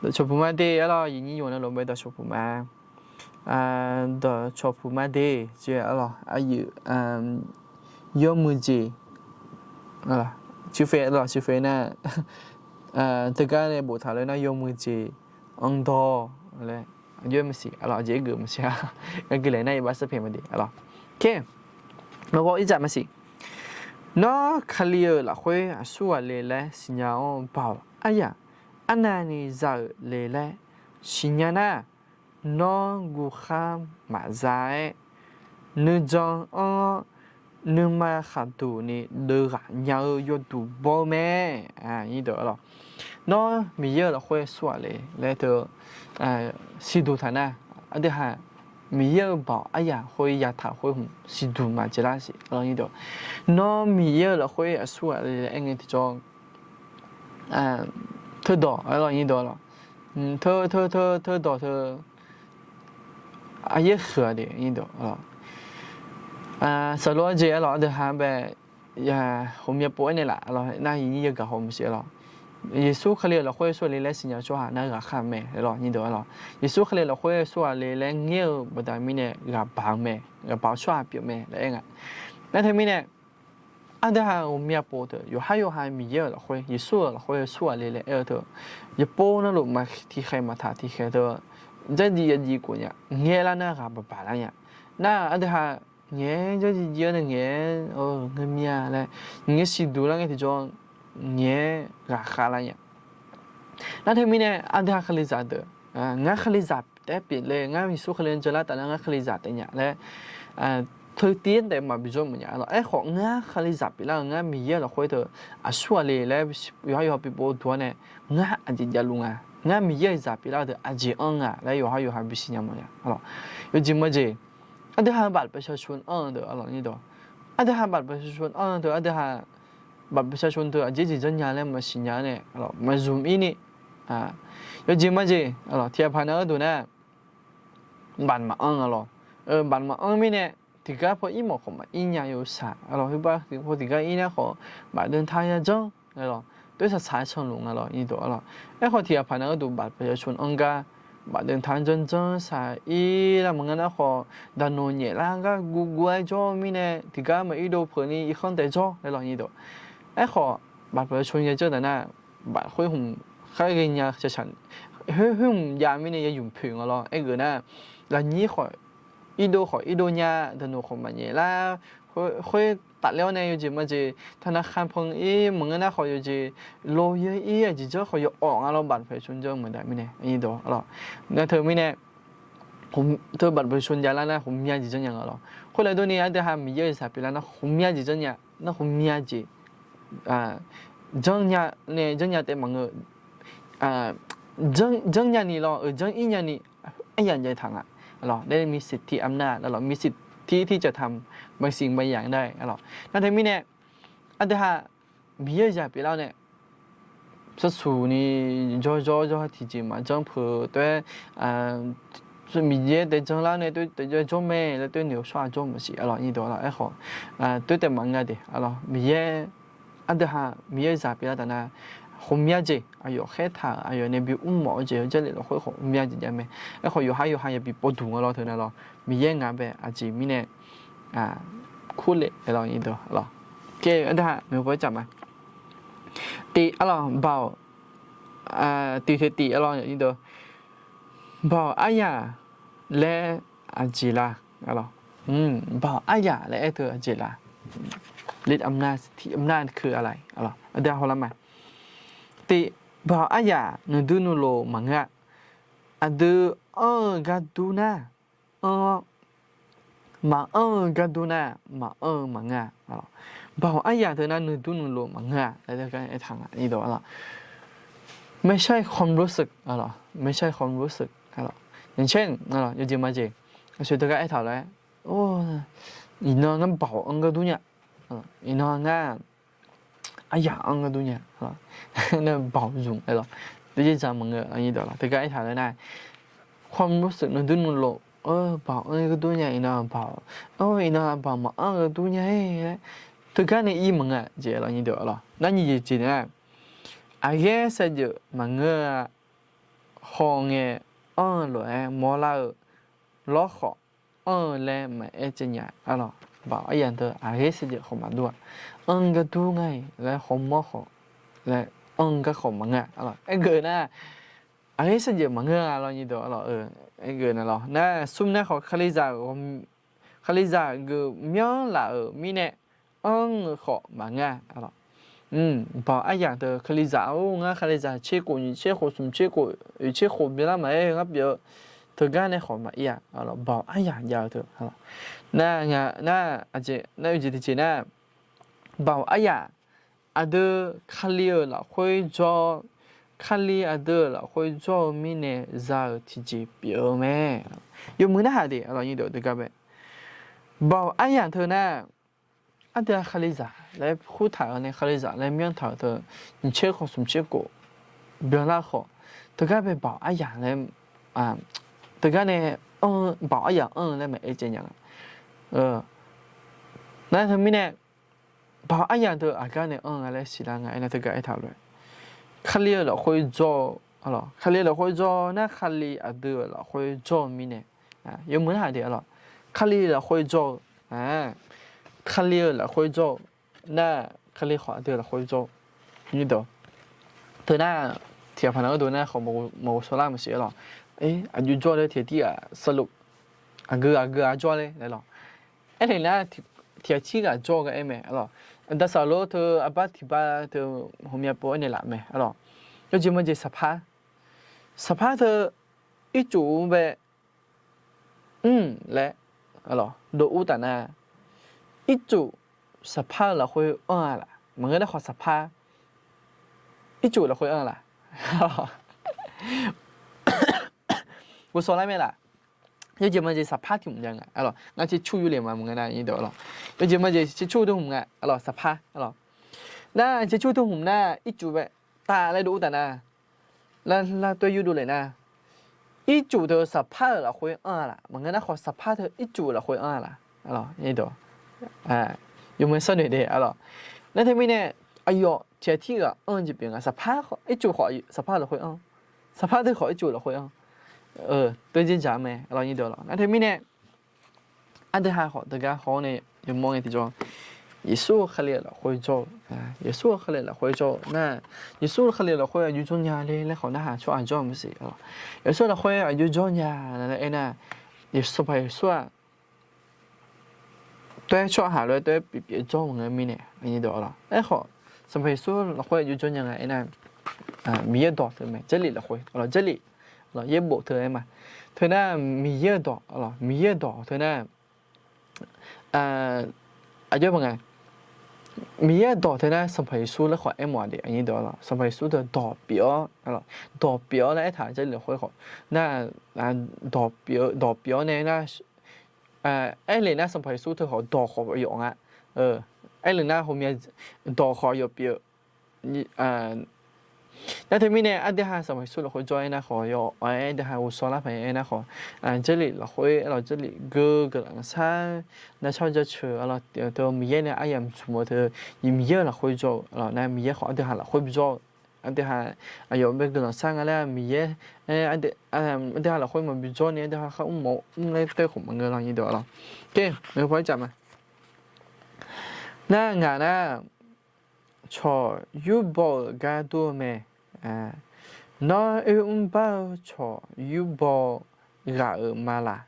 Dawqcawq puq ma de, aqlawq, aqyuif nyir yawq navluf-anr bae dawqcawq puq ma, dawqcawq puq ma de, jeq, aqlawq, aqyuif yawmuiq jeq, aqlawq, ciqfe, aqlawq, ciqfe nar, teugar nae boftaq lof nar yawmuiq jeq, anr dawr laer, aqjox maqsiq, aqlawq, aqjeq irgeuf maqsiq-a, ngar guiqlanq nar iqbax sarpaeq ma de, aqlawq. Nawr Kali-euq lafkhoer aqsurghaq le laer siqnya-awr, Baoq aryaq arnavni za-euq le laer siqnya nar, nawr guvkhar maqza-aer, nuijan anr-awr, nuima khaqduq ni deuvghaq nya-eu yawduq baw-eu mae. Nawr Miqyaer-euq lafkhoer aqsurghaq le laer teu siqduq taq nar, aqdui ha Miqyaer-euq baoq aryaq khoer yataq khoer hmq siqduq maqjeq lar siq. Nawr Miqyaer-euq lafkhoer aqsurghaq le laer aer ngae tiqjawr, teudawq, aqlawq, nyirdawq, aqlawq, teu, teu, teu, teudawq teu, aqyaer huiq-a de, nyirdawq, aqlawq. Saqlo-aer jeq, aqlawq, aqdui ha bae ghawqmya pov-aer naeqlaf, aqlawq, nar iqnyir yagaq haw maqsiq, aqlawq. Yeqsur Kali-euq lafkhoer aqsurghaq le laer siqnya-eu tsawrhaq nar ghaqkhaer-eu mae, aqlawq, nyirdawq, aqlawq. Yeqsur Kali-euq lafkhoer aqsurghaq le laer ngaer-eu baqda mirnae ghaqbaq-eu mae, ghaqbaq-eu tsawrhaq pyeuf mae laer aer nga. Nar teumirnae aqdui ha ghawqmya pov teu yawqhar yawqha Miqyaer-euq lafkhoer, Yeqsur-euq lafkhoer aqsurghaq le laer aer-eu teu, yawpov navluf maq tiqkhaeq maqtaq tiqkhaeq teu, dzardziv yadziv khof nya, ngaeq lar nar ghaq baqbaq lar nya. Nar aqdui ha ngaeq-aer dzardziv dziv-awr nae ngaeq-aer, ngae mya laer ngaeq siqduq lar ngae tiqjawr, ngaeq-aer ghaqkhaer lar nya. Nar teumirnae aqdui ha Kalizaq deuq, ngar Kalizaq taef-aer pyeuf le, ngar Yeqsur Kali-anr janlar taf nar ngar Kalizaq taef nya laer teu tiv-aer taef maqbi jawr mawf nya, aqlawq. Aerkhawf ngar Kalizaq pyeuflar-eu ngar Miqyaer-euq lafkhoer teu aqsurghaq le laer yawqhar yawqha bipov duq-awr nae, ngar aqjeq javluf nga, ngar Miqyaer-euq zaq pyeuflar-eu deuq aqjeq anr nga laer yawqhar yawqha bisiq nya mawf nya, aqlawq. Yawjeq majeq, aqdui ha บัตรประชาชน anr-eu deuq, aqlawq, nyirdawq, aqdui ha บัตรประชาชน anr-eu deuq, aqdui ha บัตรประชาชน teu aqjeq jeq janrnya laer maqsiq nya-awr nae, aqlawq, maqzmq ir ni, yawjeq majeq, aqlawq, tiqghaq paq nav-eu duq nar บัตร maqanr, aqlawq, บัตร maqanr mirnae tiqgar paw ir mawf khawf maqir nya-eu saq, aqlawq, heubar paw tiqgar ir nar khawf บัตรเดินทาง yajanr, aqlawq, toer saqsaq-aer canluf nga, aqlawq, nyirdawq, aqlawq. Aerkhawf tiqghaq paq nav-eu duq บัตรประชาชน anr gar บัตรเดินทาง janrjanr saq ir lar maqngeur nar khawf, daqnoq nyaef lar gar guvguv-aer jawr mirnae tiqgar maqir dov peuq ni irkhanr taef jawr, aqlawq, nyirdawq. Aerkhawf บัตรประชาชน yajanr taf nar, บัตร khoer hmq khar ghaenya caqcaq, khoer hmq jav mirnae yayumq poeq nga lawr. Aergeuf nar, lafnyir khawf irdov khawf irdov nya, daqnoq khawf maqnyaef lar, khoer tafler-awr nae yawjeq majeq ธนาคาร pan ir maqngeur nar khawf yawjeq lo yaer ir aqjeq janr khawf yawawf nga lawr, บัตรประชาชน janr maqdaq mirnae, aqlawq. Nar teumirnae teu บัตรประชาชน javlar nar ghawqmya jeq janrnya nga lawr. Khoerlof durni aqdui ha Miqyaer-euq zaq pyeuflar nar ghawqmya jeq janrnya, nar ghawqmya jeq janrnya nae janrnya taef maqngeur, janrnya ni lawr, euq janr ir nya ni, aryaq jaev taq nga, aqlawq, ได้มีสิทธิอำนาจ aqlawq, มีสิทธิที่จะทำบางสิ่งบางอย่างได้ aqlawq. Nar teumirnae aqdui ha Miqyaer-euq zaq pyeuflar-awr nae sarsuq ni jawrjawr jawr tiqjeq maqjanr peuq toer, Miqyaer taef janrlar nae toer taef jawr mae laer toer noeq-eu shawr-aq jawr maqsiq, aqlawq, nyirdawq, aqlawq. Aerkhawf toer taef maqnga de, aqlawq, Miqyaer Aqdui ha Miqyaer zaq pyeuflar taf nar, ghawqmya jeq aqyawf khaertaq-euq aqyawf nae bi mr mawf-eu jeq-eu Jarlif lafkhoer khawf ghawqmya jeq jav mae. Aerkhawf yawqhar yawqha yabi pov duq nga lawr teu nar lawr, Miqyaer nga bae aqjeq mirnae kurle-a lawr nyiq deuq lawr. Aqdui ha maeqhu paw-aer caf ma. Tif-a lawr baoq, tif teu tif-a lawr nyiq deuq, baoq aryaq laer aqjeq la? Baoq aryaq laer aer teu aqjeq la? Lit amna tiq amna keu-a laf? Aqdui ha hawlar ma. Tif, baoq aryaq nuidui nuilof maqngeur-a. Aqdui anr-eu gar dur nar, anr-awr, maqanr-eu gar dur nar, maqanr-eu maqngeur-a. Baoq aryaq teu nar nuidui nuilof maqngeur-a laer aertaq nga. ไม่ใช่ความรู้สึก ไม่ใช่ความรู้สึก yawjeq majeq aqsur teugar aertaq lof-aer, iqnan ngar baoq anr gar dur nya, iqnan ngar aryaq anr gar dur nya, nar baoq zmq-aer lawr, teujeq dzaq maqngeur-a lawr. Teugar aertaq lof-aer nar, ความรู้สึก nuidui nuilof, baoq anr gar dur nya, iqnan baoq, iqnan baoq maqanr gar dur nya-aer laer, teugar nae ir maqngeur-a jeq lawr nyiq deuq lawr. Nar nyiq jeq jeq nar, aqghaer saevdzeuf maqngeur-a, khawf ngae anr-eu lof-aer mawrlar-eu lawrkhawf anr-eu laer maqaer caev nya-a lawr. Baoq aryaq teu aqghaer saevdzeuf khawf maqdur-a. Anr gar dur ngar-iq laer hawmawr khawf laer anr gar khawf maqngeur-a lawr. Aergeuf nar, aqghaer saevdzeuf maqngeur-a lawr nyiq deuq lawr. Aergeuf nar lawr nar smr nar khawf Kalizaq, Kalizaq geuf myanr laf-euq mirnae anr-eu khawf maqngeur-a lawr. Baoq aryaq teu Kalizaq-or, ngar Kalizaq tser khof nyiq tser khof smq tser khof oeq tser khof byanlar maqaer ngar pyeuf-eu teugar nae khawf maqir-a lawr. Baoq aryaq jav-eu teu nar, nar aqjeq nar oeq jeq tiqjeq nar, baoq aryaq aqdui Kali-euq lafkhoer jawr, Kali aqdui-euq lafkhoer jawr-eu mirnae za-euq tiqjeq pyeuf-eu mae. Yawmuiq narhaq de, aqlawq nyiq deuq teugar bae, baoq aryaq teu nar, aqdui-a Kalizaq laer kurtaq-euq nae Kalizaq laer myanrtaq-euq teu, nyiq tser khof smq tser khof byanlar khawf, teugar bae baoq aryaq laer, teugar nae baoq aryaq anr-eu laer maqaer caev nya-a. Nar teumirnae, baoq aryaq teu aqgar nae anr-eu nga laer siqlar nga aernar teugar aertaq lof-aer, Kali-euq lafkhoer jawr-eu, Kali lafkhoer jawr nar Kali aqdui-euq lafkhoer jawr-eu mirnae, yawmuiq narhaq de, Kali lafkhoer jawr-eu, Kali-euq lafkhoer jawr-eu nar, Kali khawf aqdui lafkhoer jawr-eu, teu nar, tiqghaq paqnaq gharduq nar khawf maqghovshaw lar maqsiq-a lawq. Aqjox jawr laer tiqghaq tirghaq สรุป aqgeu aqgeu-a jawr laer lawq. Aernaeq nar, tiqghaq tirghaq jawr-eu gar aer mae lawq. Daqsaq lof teu arbar tiqbar teu hmqmya pov aernaeq laf mae lawq. Yawjeq majeq saqpar, saqpar teu ircuf-eu bae mr laer dov ur taf nar, ircuf saqpar-eu lafkhoer anr-a laf? Maqngeur nar khawf saqpar ircuf lafkhoer anr-a laf? Ghovshaw lar mae laf? Yawjeq majeq saqpar tiq hmq jav nga lawq. Ngar caercur yurle ma maqngeur nar nyiq deuq lawq. Yawjeq majeq caercur teu hmq nga lawq, saqpar lawq. Nar caercur teu hmq nar ircuf bae taf laer dov ur taf nar, lar lar toer yurdov le nar, ircuf teu saqpar-euq lafkhoer anr-a laf? Maqngeur nar khawf saqpar teu ircuf lafkhoer anr-a laf? Yawmuiq sharnoeq de lawq. Nar teumirnae, aqyawf tiqghaq tirghaq anr-eu jeq pyeuf nga. Saqpar khawf ircuf khawf saqpar lafkhoer anr, saqpar teu khawf ircuf lafkhoer anr, toer dzerdzaq mae lawq nyiq deuq lawq. Nar teumirnae, aqdui ha khawf teugar haw-awr nae yawmawr ngae tiqjawr, Yeqsur Kali-euq lafkhoer jawr-eu, Yeqsur Kali lafkhoer jawr-eu nar, Yeqsur Kali lafkhoer aqjox jawr nya le laer khawf narhaq tsawrhaq jawr-eu maqsiq lawq. Yeqsur lafkhoer aqjox jawr nya laer aernar, Sanqpaq Yeqsur-aq toer tsawrhaq lof-aer toer pyeuf pyeuf jawr maqngeur mirnae, aerkhawf Sanqpaq Yeqsur lafkhoer aqjox jawr nya nga aernar, Miqyaer dawq teu mae, Jarlif lafkhoer, Jarlif, yaerbof teu aer ma. Teu nar Miqyaer-eu dawq, Miqyaer-eu dawq teu nar, aqjox ma nga, Miqyaer-eu dawq teu nar Sanqpaq Yeqsur laer khawf aermawf-a de, Sanqpaq Yeqsur teu dawq pyeuf-awr, dawq pyeuf-awr laer aertaq Jarlif lafkhoer khawf nar, dawq pyeuf-awr nae nar, aerle nar Sanqpaq Yeqsur teu khawf dawq khawf yawf nga. Aerle nar hawmya dawq khawf yawf pyeuf-eu, Nar teumirnae aqdui ha Sanqpaq Yeqsur lafkhoer jawr-aer nar khawf, yawf-aer aqdui ha ghovshaw lar paq-aer nar khawf, Jarlif lafkhoer arlawq, Jarlif geur guiqlanq sar, narshawr jaceuq arlawq, teu Miqyaer nae aryamq smq-eu teu, Miqyaer-euq lafkhoer jawr-eu arlawq, nar Miqyaer khawf aqdui ha lafkhoer bijawr-eu, aqdui ha aqyawf bae guiqlanq sar nga laer Miqyaer, aqdui ha lafkhoer maqbi jawr ni aqdui ha kharmr mawf mr laer tae khof maqngeur lawr nyir deuq arlawq. Oke, maeqhu paw-aer caf ma. Nar ngaq nar, cawq yurbaw-euq gar dur-eu mae. Nawr oermr bar-eu cawq yurbaw ghaq-euq ma laq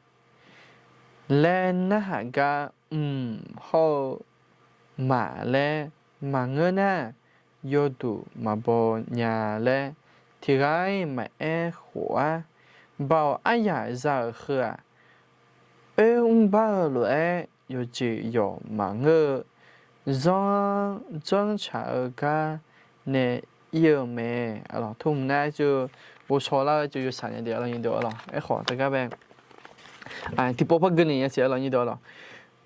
laer narhaq gar mq hawr-eu maq laer maqngeur nar, yawduq maqbaw nya laer tiqghaq-iq maqaer khof-ar. Baoq aryaq za-euq heu-aq, oermr bar-eu lof-aer yawqjeq yawq maqngeur-eu, zanr janrcaq-eu gar nae ir-eu mae. Arlawq, tmq nar-aer ceuv ghovshaw lar-eu ceuv yawshaq nya de arlawq nyir deuq arlawq. Aerkhawf teugar bae tiqpov par gui ni nya siq arlawq nyir deuq arlawq.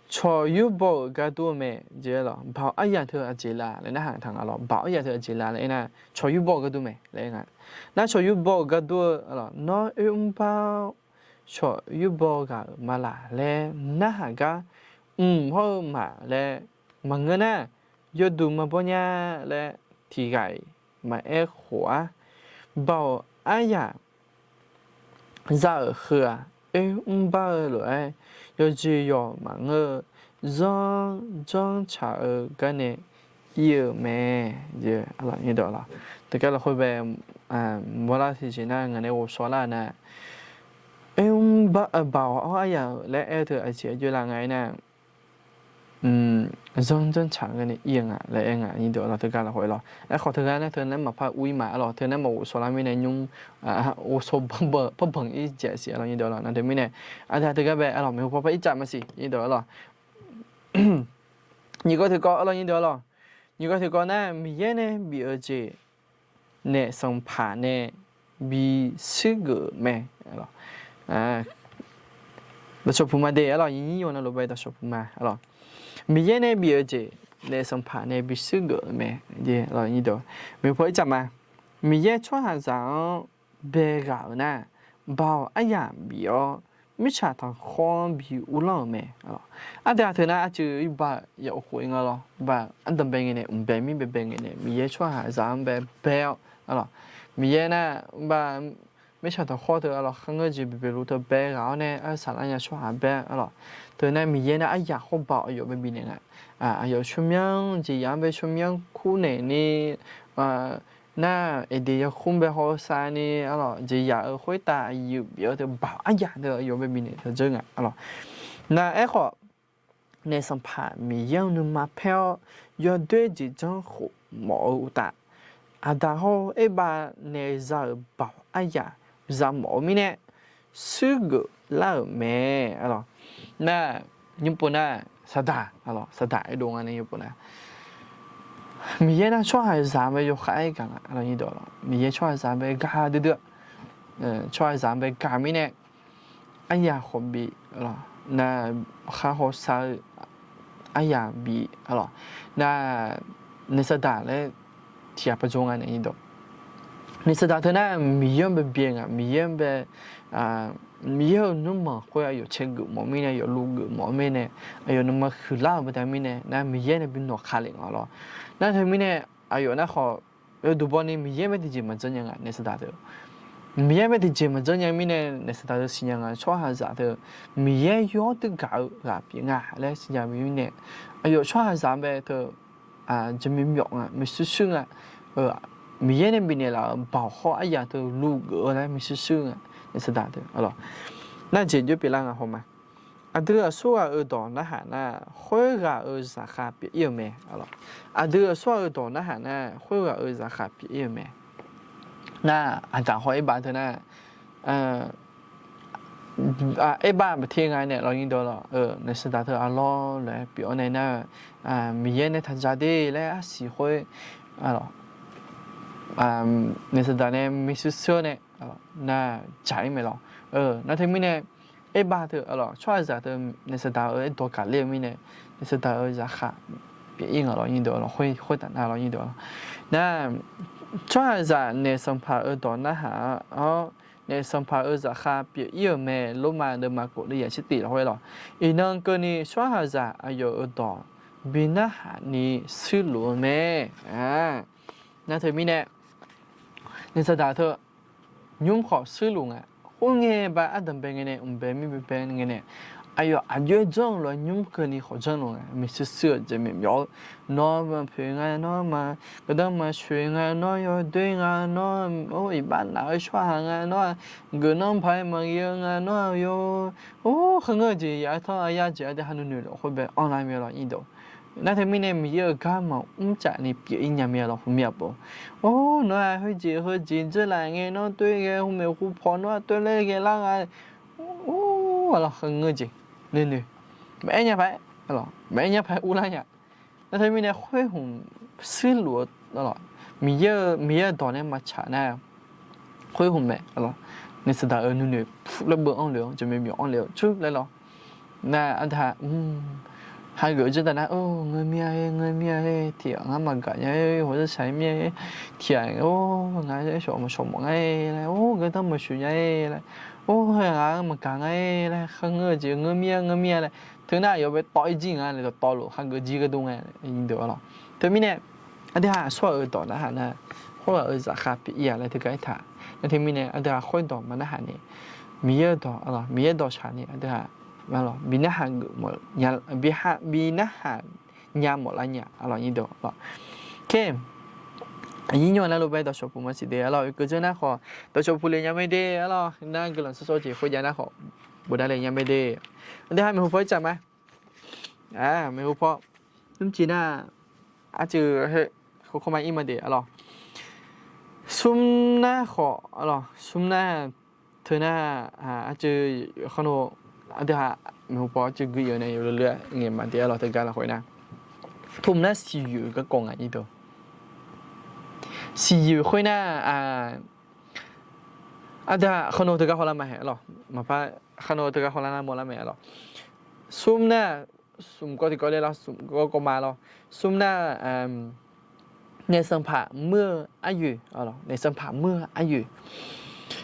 Cawq yurbaw-euq gar dur-eu mae jeq arlawq. Baoq aryaq teu aqjeq la laer narhaq taq nga lawr. Baoq aryaq teu aqjeq la laer aernar, cawq yurbaw-euq gar dur mae laer aer nga. Nar cawq yurbaw-euq gar dur-eu arlawq, nawr oermr bar-awr cawq yurbaw ghaq-euq ma laq laer narhaq gar mq hawr-eu maq laer maqngeur nar, yawduq maqbaw nya laer tiqghaq-iq maqaer khof-ar. Baoq aryaq za-euq heu-aq, oermr bar-eu lof-aer yawqjeq yawq maqngeur-eu, zanr janrcaq-eu gar nae ir-eu mae. Teugar lafkhoer bae mawrlar tiqjeq nar ngaq nae ghovshaw lar nar, oermr bar-eu baoq hawr aryaq-euq laer aer-eu teu aqjeq aqjox la nga aernar, zanr janrcaq-eu gar nae ir-eu nga laer aer nga nyir deuq arlawq. Teugar lafkhoer lawr. Aerkhawf teugar nar teu nar maqpar ur-ir ma arlawq. Teu nar maqghovshaw lar mirnae nymr ghovshaw parbanq ir jav siq arlawq nyir deuq arlawq. Nar teumirnae aqdui ha teugar bae arlawq maeqhu paw par ir caf ma siq nyir deuq arlawq. Nyiq gawr tiqkawv arlawq nyir deuq arlawq. Nyiq gawr tiqkawv nar, Miqyaer nae bif-eu jeq naef sanqpaq nae bi shuir geuf-euq mae. Dawqshawq puq ma de arlawq, nyiq yawq navluf bae dawqshawq puq ma arlawq. Miqyaer nae bif-eu jeq naef sanqpaq nae bi shuir geuf-euq mae. Maeqhu paw ir caf ma. Miqyaer tsawrhaqzaq-anr bae ghaq-euq nar, baoq aryaq bif-awr mirtsaq tanqkhawr-anr bi uvlanr-euq mae. Aqdui ha teu nar arcuiv ir ba yaf khof-ir nga lawr. Ba ardanqbae ngae nae mqbae mir baebae ngae nae Miqyaer tsawrhaqzaq-anr bae bae-awr arlawq. Miqyaer nar ba mirtsaq tanqkhawr teu arlawq kharngeur jeq baebae luf teu bae ghaq-awr nae arsaq lar nya tsawrhaq bae arlawq. Teu nar Miqyaer nar aryaq khawr baoq aqyawf bae bifnaeq nga. Aqyawf tsawrmyanr jeqzaq-anr bae tsawrmyanr kurnaeq ni nar, Eqdeq yarkhmr bae hawsav ni arlawq, jeqzaq-euq khoertav aqyuif bif-awr teu baoq aryaq teu aqyawf bae bifnaeq taq dzeur nga arlawq. Nar aerkhawf, naef sanqpaq Miqyaer-anr nuima paer-awr yawdoer jeq janr khof mawf-eu uqtaf, aqda hawr-eu Erbav nae za-euq baoq aryaq za mawf-eu mirnae, shuirgeuf lar-euq mae. Nar, nymr pov nar, saqdaq, saqdaq aerdov nga nae nymr pov nar, Miqyaer nar tsawrhaqzaq bae yawkhav-aer gaq nga. Miqyaer tsawrhaqzaq bae gaq duidui-a, tsawrhaqzaq bae gaq mirnae, aryaq khawf bif, nar, khar hawsav-eu aryaq bif arlawq. Nar, naef saqdaq laer tiq ghaq paq jawr nga nae nyiq dawq. Naef saqdaq teu nar Miqyaer-anr bae byae nga, Miqyaer-anr bae, Miqyaer-euq nmrmanq khoer aqyawf cae geuf mawf mirnae, aqyawf luv geuf mawf-eu mirnae, aqyawf nuima huiqlar-euq baqda mirnae nar Miqyaer nae bi nawq ka lef nga lawr. Nar teu mirnae, aqyawf nar khawf yawduq baw ni Miqyaer bae tiqjeq maqjanr nya nga naef saqdaq teu. Miqyaer bae tiqjeq maqjanr nya mirnae naef saqdaq teu siqnya nga tsawrhaqzaq teu Miqyaer yawr teuv gaq-eu ghaq pyeuf nga laer siqnya bi mirnae, aqyawf tsawrhaqzaq bae teu jeq myawf nga, maershuir shuir nga. Miqyaer nae bifnaeq laf-euq baoq hawr aryaq teu luv geuf-eu laer maershuir shuir nga naef saqdaq teu arlawq. Nar jeq jov pyeuflar nga haw ma. Aqdui aqsurghaq-euq dawq narhaq nar, khoerghaq-euq zaqkhav pyeuf-ir-euq mae. Aqdui aqsurghaq-euq dawq narhaq nar, khoerghaq-euq zaqkhav pyeuf-ir-euq mae. Nar, aqdaq hawr Erbav teu nar, Erbav baqter nga nae lawr nyiq dawq lawq, naef saqdaq teu arlawr lof-aer pyeuf-awr nae nar, Miqyaer nae taq dzaq de laer arsiq khoer, naef saqdaq nae maershuir shuir-awr nae, nar, dzaq-ir mae lawq. Nar teu mirnae, Erbav teu arlawq tsawrhaqzaq teu naef saqdaq-euq aerdawq gaqler-eu mirnae, naef saqdaq-euq zaqkhav pyeuf-ir nga lawr nyiq dawq lawq, khoertaf nar lawr nyiq dawq lawq. Nar, Tsawrhaqzaq naef sanqpaq-euq dawq narhaq-awr, naef sanqpaq-euq zaqkhav pyeuf-ir-euq mae. Lormav deuvma kof deuvya tser tif lafkhoer lawq. Iqnan keuvni tsawrhaqzaq aqyawf-euq dawq bi narhaq ni shuirluf-eu mae. Nar teumirnae, naef saqdaq teu nymr khawf shuirluf nga. Khoerngae ba ardanqbae ngae nae, mqbae mirbae bae ngae nae, aqyawf aqjox-aer janr-eu lof-aer nymr keuvni khawf janrluf nga. Maeqshi shuir-euq jeq maeqmyawf-eu, nawr maqpoeq nga, nawr ma, gardanr maqsoeq nga, nawr yawdoer nga, nawr-aq, or, iqbax naf-eu tsawrhaq nga, nawr-aq, geufnanr paq-aer maqghae-eu nga, nawr-aq, yawr, or, kharngeur-eu jeq ya-aer tanr-a ya jeq aqdui ha nuinoeq lafkhoer bae anrlar mir-a lawq, nyirdeuq. Nar teumirnae Miqyaer-euq gar maqmr caf ni pyeuf-ir nya mir-a lawq, hmq mir-a pov. Or, nawr-aq, khoerjeq heujeq dzeurlaf ngae nawr toer ghae, hmq maeqhu paw nawr-aq toer laer ghae lar nga. Or, aqlawq, kharngeur jeq nuinoeq maqaer nya paq-aer, maqaer nya paq-aer urlar nya. Nar teumirnae khoer hmq shuirluf-eu, Miqyaer-eu, Miqyaer-euq dawq nae maqtsaq nar, khoer hmq mae, naef saqdaq-euq nuinoeq puf laer beu anr le-awr, jaqmyawf bymyawf anr le-awr cur laer lawr. Nar aqdui ha, hageuf-eu jawrtav nar, or, ngeur mir-a, ngeur mir-a, tiq ghaq ngar maqgaq nya-aer, hawzar shaq-aer mir-a, tiq ghaq, or, ngar aer shawq maqshawq mawf ngar-aer laer, or, gardanr maqsoeq nya-aer laer, or, ngaq maqgaq ngar-aer laer, kharngeur-eu jeq ngeur mir-a, ngeur mir-a laer, teunar aqyawf bae tawv-ir jir nga laer dawqtawvluf hageuf jir gharduq nga, nyirdeuq-a lawq. Teumirnae, aqdui ha aqsur-euq dawq narhaq nar, khoerghaq-euq zafkhav pyeuf-ir-a laer teugar aertaq. Nar teumirnae aqdui ha khoerdawq maqnarhaq ni, Miqyaer-eu dawq, Miqyaer dawqshaq ni aqdui ha bi narhaq geuf, bi narhaq nya mawflar nya-a lawq, nyirdeuq-a lawq. Khe, aqnyir nymr-a nar lof bae dawqshawq puq maqsiq de-a lawq, oekeuv dzeur nar khawf dawqshawq puq le nya mae de-a lawq, nar guiqlanq shawrshawr jeq khoerjav nar khawf bofdav le nya mae de. Aqdui ha maeqhu paw-aer tsaf ma. Maeqhu paw, mrciv nar, arcuiv, heukhawr ma ir ma de-a lawq. Smr nar khawf, smr nar, teu nar, arcuiv, khawr no, aqdui ha maeqhu paw arcuiv gui-eu nae yawleu leu-aer ngaeq ma de-a lawq, teugar lafkhoer nar, pum nar siqyoeq garkawv nga, nyirdeuq. Siqyoeq khoer nar, aqdui ha khawr no teugar hawlar ma hae-a lawq, maqpar, khawr no teugar hawlar nar mawrlar mae-a lawq. Smr nar, smq kawv tiqkawv le lawr, smq kawv kawv ma lawr. Smr nar, naef sanqpaq muir-eu aryoeq, naef sanqpaq muir-eu aryoeq.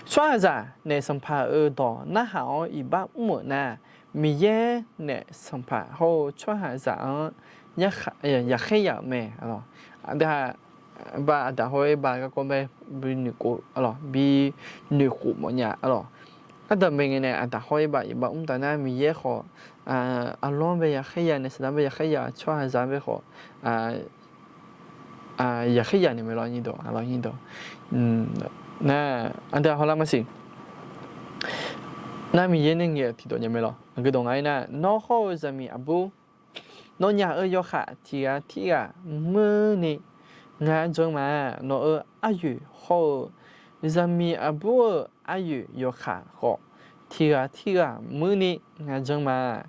Tsawrhaqzaq naef sanqpaq-euq dawq narhaq-awr iqbax mr-euq nar, Miqyaer naef sanqpaq hawr-eu tsawrhaqzaq-anr yaqkhaer yaf-euq mae. Aqdui ha, ba aqdaq hawr-aer ba garkawv bae bi noeqkhof, bi noeqkhof mawfnya-a lawq. Ardanqbae ngae nae aqdaq hawr-aer ba iqbax mr taf nar Miqyaer khawf, arlawr-anr bae yaqkhaer ya, naef saqdaq bae yaqkhaer ya, tsawrhaqzaq bae khawf yaqkhaer ya naeq mae lawr, nyirdeuq, nyirdeuq. Nar, aqdui ha hawlar maqsiq. Nar Miqyaer nae ngaeq-euq tiqdawq nya mae lawr. Aqgeu dawq nga-aer nar, nawr hawr-eu zaqmiq aqbur, nawnyaf-euq yawkaq tiq ghaq tirghaq muirni ngar janr ma. Nawq-euq aryoeq hawr-eu zaqmiq aqbur-euq aryoeq yawkaq khawf, tiq ghaq tirghaq muirni ngar janr ma.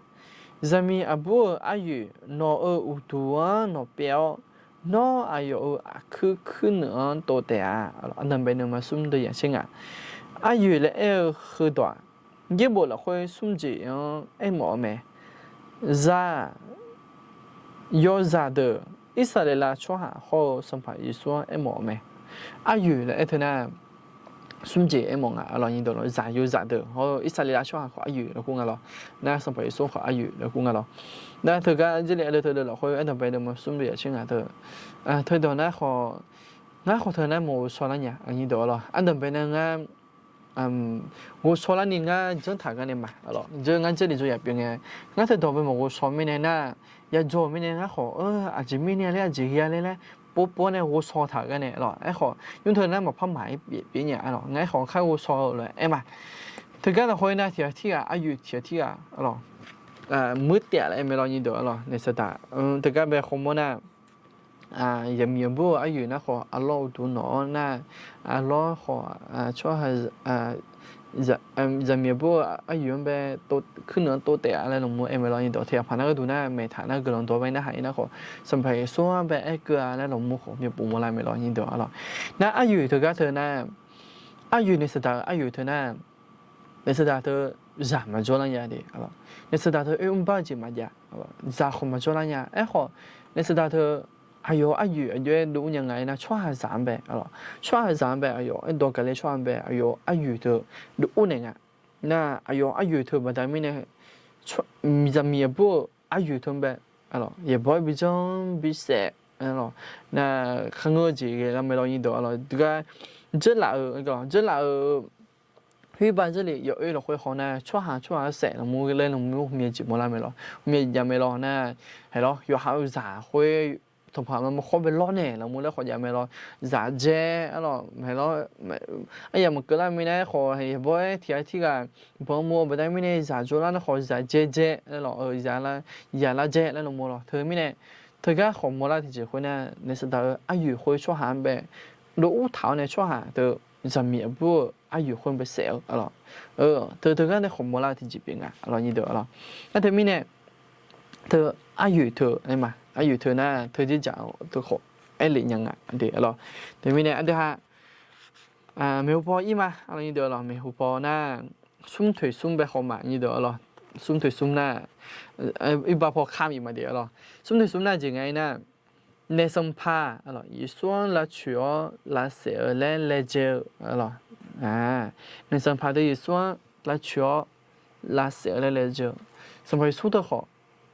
Zaqmiq aqbur-euq aryoeq nawq-euq uqduq-anr nawq pyaev-awr, nawr aqyawf-euq aqkuir kuirnuiq-anr tov taef-a. Ardanqbae nuima smr deuq yaqser ngaq. Aryoeq laer aer-eu heudawq-aq, Yaerbof lafkhoer smr jeq-anr aermawf-eu mae. Zaq, yawzaq deuq, Irsaqleqlav tsawrhaq hawr-eu Sanqpaq Yeqsur-anr aermawf-eu mae. Aryoeq laer aer teu nar, smr jeq aermawf nga, zaq yawzaq deuq hawr-eu Irsaqleqlav tsawrhaq khawf aryoeq laer kur nga lawr. Nar Sanqpaq Yeqsur khawf aryoeq laer kur nga lawr. Nar teugar Jarlif aqdui teu deuq lafkhoer ardanqbae nuima smr deuq yaqser ngaq teu. Teu dawq nar khawf, ngar khawf teu nar maqghovshaw lar nya, ardanqbae nar ngar ghovshaw larni ngar janr taq gar nae ma. Ngar Jarlif dzaw yaq pyeuf ngae, ngar teu dawq bae maqghovshaw mirnae nar, yadzaw-euq mirnae ngar khawf, aqjeq mirnae laer aqjeq ghae-a laer laer, povpov nae ghovshaw taq gar nae lawr. Aerkhawf nymr teu nar maqpar maq-aer pyeuf nya-a lawr. Ngar aerkhawf kar ghovshaw-eu lof-aer aer ma. Teugar lafkhoer nar tiq ghaq tirghaq aryoeq tiq ghaq tirghaq lawr, muir taef laer aer mae lawr, nyirdeuq-a lawr. Naef saqdaq teugar bae khawmawr nar, zaqmiq aqbur-eu aryoeq nar khawf arlawr uqduq nawq-awr nar, arlawr khawf tsawrhaq, zaqmiq aqbur-eu aryoeq-anr bae kuirnuiq-anr tov taef-a laer lafmur aer mae lawr, nyirdeuq. Tiq ghaq paq nar gharduq nar maeqtaq nar guiqlanq dawq bae narhaq-ir nar khawf, Sanqpaq Yeqsur-anr bae aer keuv-a laer lafmur khawf myavpov mawrlar mae lawr, nyirdeuq-a lawr. Nar aryoeq teugar teu nar, aryoeq naef saqdaq-euq aryoeq teu nar, naef saqdaq teu zaq maqjawr lar nya de. Naef saqdaq teu oermr bar-eu jeq maqjav, zaq khawf maqjawr lar nya. Aerkhawf naef saqdaq teu aqyawf-euq aryoeq aqjox-aer dov ur nya nga aernar, tsawrhaqzaq-anr bae, tsawrhaqzaq-anr bae, aqyawf-aer dawq gaqler tsawrhaq-anr bae aqyawf-euq aryoeq teu dov ur naeq nga. Nar aqyawf aryoeq teu baqda mirnae zaqmiq aqbur-euq aryoeq teu-anr bae, yaeqbawq-aer bijanr bisaef, nar kharngeur-eu jeq ghae lar mae lawr nyir deuq, aqlawq gar dzeurlaf-euq, dzeurlaf-euq, khoerba dzeurlef yawoer lafkhoer haw nar, tsawrhaq tsawrhaq-anr saef lafmur laer lafmur hmya jeq mawrlar mae lawr, hmya jav mae lawr nar, haeq lawr yawqha-euq zaq khoer tanqpaq ma maqkhawr bae lawrnaeq lafmur laer khawf jav mae lawr, zaq dzae, aqlawq, haeq lawr, aryamq maqkeuv lar mirnae-aer khawf yaeqbawq-aer tiq ghaq tirghaq banq mur-eu baqda mirnae zaq jawrlar nar khawf zaq dzae dzae, aqlawq, zaq lar dzae laer lafmur lawr. Teumirnae teugar khawf mawrlar tiqjeq khoer nar, naef saqdaq-euq aryoeq khoer tsawrhaq-anr bae dov ur taq-awr nae tsawrhaq teu zaqmiq aqbur-euq aryoeq khoer bae saef-eu, aqlawq, teu teugar nae khawf mawrlar tiqjeq pyeuf nga, aqlawq nyir deuq, aqlawq. Nar teumirnae teu aryoeq teu aer ma, aryoeq teu nar teujeq jaq teu khawf aerlef nya nga de, aqlawq. Teumirnae aqdui ha maeqhu paw ir ma, aqlawq nyir deuq, aqlawq, maeqhu paw nar smr toeq smr bae khawf ma nyir deuq, aqlawq, smr toeq smr nar, irbar paw kar mif ma de, aqlawq, smr toeq smr nar jeq nga aernar, naef sanqpaq, aqlawq, Yeqsur-anr lavcoeq-awr lavsaef-eu laer laejae-eu, aqlawq, naef sanqpaq teu Yeqsur-anr lavcoeq-awr lavsaef-eu laer laejae-eu, Sanqpaq Yeqsur teu khawf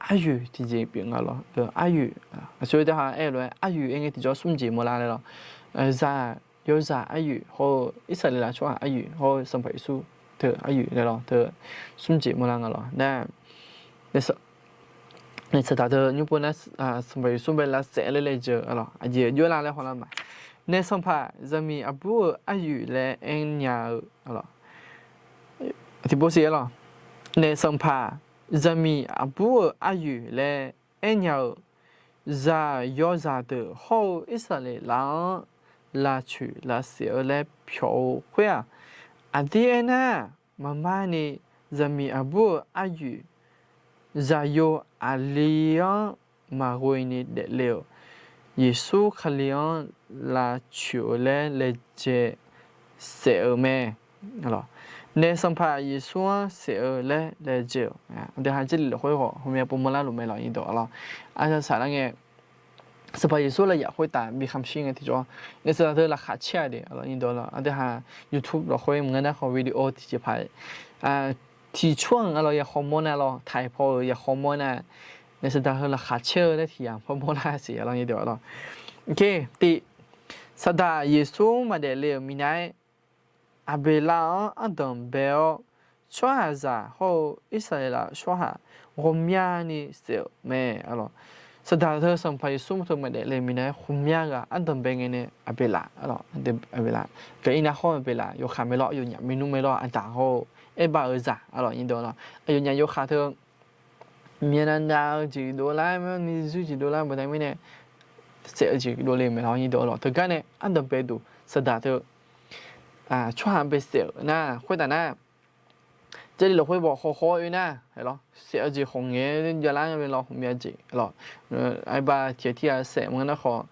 aryoeq tiqjeq pyeuf nga lawr, aryoeq, aqcawq-eu teuha aer-eu lof-aer aryoeq aer ngae tiqjawr smr jeq mawrlar laer lawr, zaq, yawzaq aryoeq hawr-eu Irsaqleqlav tsawrhaq aryoeq hawr-eu Sanqpaq Yeqsur teu aryoeq laer lawr teu smr jeq mawrlar nga lawr nar, naef saqdaq teu nymr pov nar, Sanqpaq Yeqsur bae lavsaef laer laejae-eu, aqlawq, aqjeq jawrlar laer hawlar ma. Naef sanqpaq zaqmiq aqbur-euq aryoeq laer aernya-eu, aqlawq, tiqpov siq, aqlawq, naef sanqpaq zaqmiq aqbur-euq aryoeq laer aernya-eu, zaq yawzaq deuq hawr-eu Irsaqleqlav-anr lavcoeq lavsaef-eu laer pyawq-eu khoer-aq, aqdir aernar, maqmar ni zaqmiq aqbur-euq aryoeq, zaqyo aqli-anr maqghoe ni daefle-euq Yeqsur Kali-anr lavcoeq-eu laer laejae saef-eu mae. Naef sanqpaq Yeqsur-anr saef-eu laer laejae-euq, aqdui ha Jarlif lafkhoer khawf heumya pov mawrlar luf mae lawr nyir deuq, aqlawq, aqsaq saqlar ngae Sanqpaq Yeqsur lawyaf khoertav bi khamq shir ngae tiqjawr, naef saqdaq teu laqkhaq caer-a de, aqlawq, nyir deuq, aqlawq, aqdui ha YouTube lafkhoer maqngeur nar khawf video tiqjeqpaq tiqcawr-anr, aqlawq, ya khawmawr nar lawr, taiq paw-euq ya khawmawr nar, naef saqdaq heu laqkhaq caer-eu laer tiq yamq pawmawr nar siq, aqlawq, nyir deuq, aqlawq. Tiv, saqdaq Yeqsur maqdaef le-euq minav-aer Aqbeqlav-anr ardanq bae-awr, tsawrhaqzaq hawr-eu Irsaqleqlav tsawrhaq ghawqmyani saef-euq mae, aqlawq. Saqdaq teu Sanqpaq Yeqsur teu maqdaef le minav-aer ghawqmya ghaq ardanq bae ngae nae Aqbeqlav, aqlawq, Aqbeqlav, Gaqirnav hawr-eu Aqbeqlav yawkaq mae lawr, aqyawfnyaf maernmr mae lawr, aqdaq hawr-eu Aerbav-euq zaq, aqlawq, nyir deuq, aqlawq, aqyawfnyaf yawkaq teu myavnav nav-eu jeq dovlar, myanni zuir jeq dovlar baqda mirnae saef-eu jeq dovle mae lawr, nyir deuq, aqlawq. Teugar nae ardanq bae duq saqdaq teu tsawrhaq bae saef-euq nar khoertaf nar, Jarlif lafkhoer baw khawkhaw-awr oe nar, aqlawq, saef-eu jeq khawf ngaeq-aer javlar-a mae lawr, ghawqmya jeq, aqlawq, Aerbav tiq ghaq tirghaq saef maqngeur nar khawf,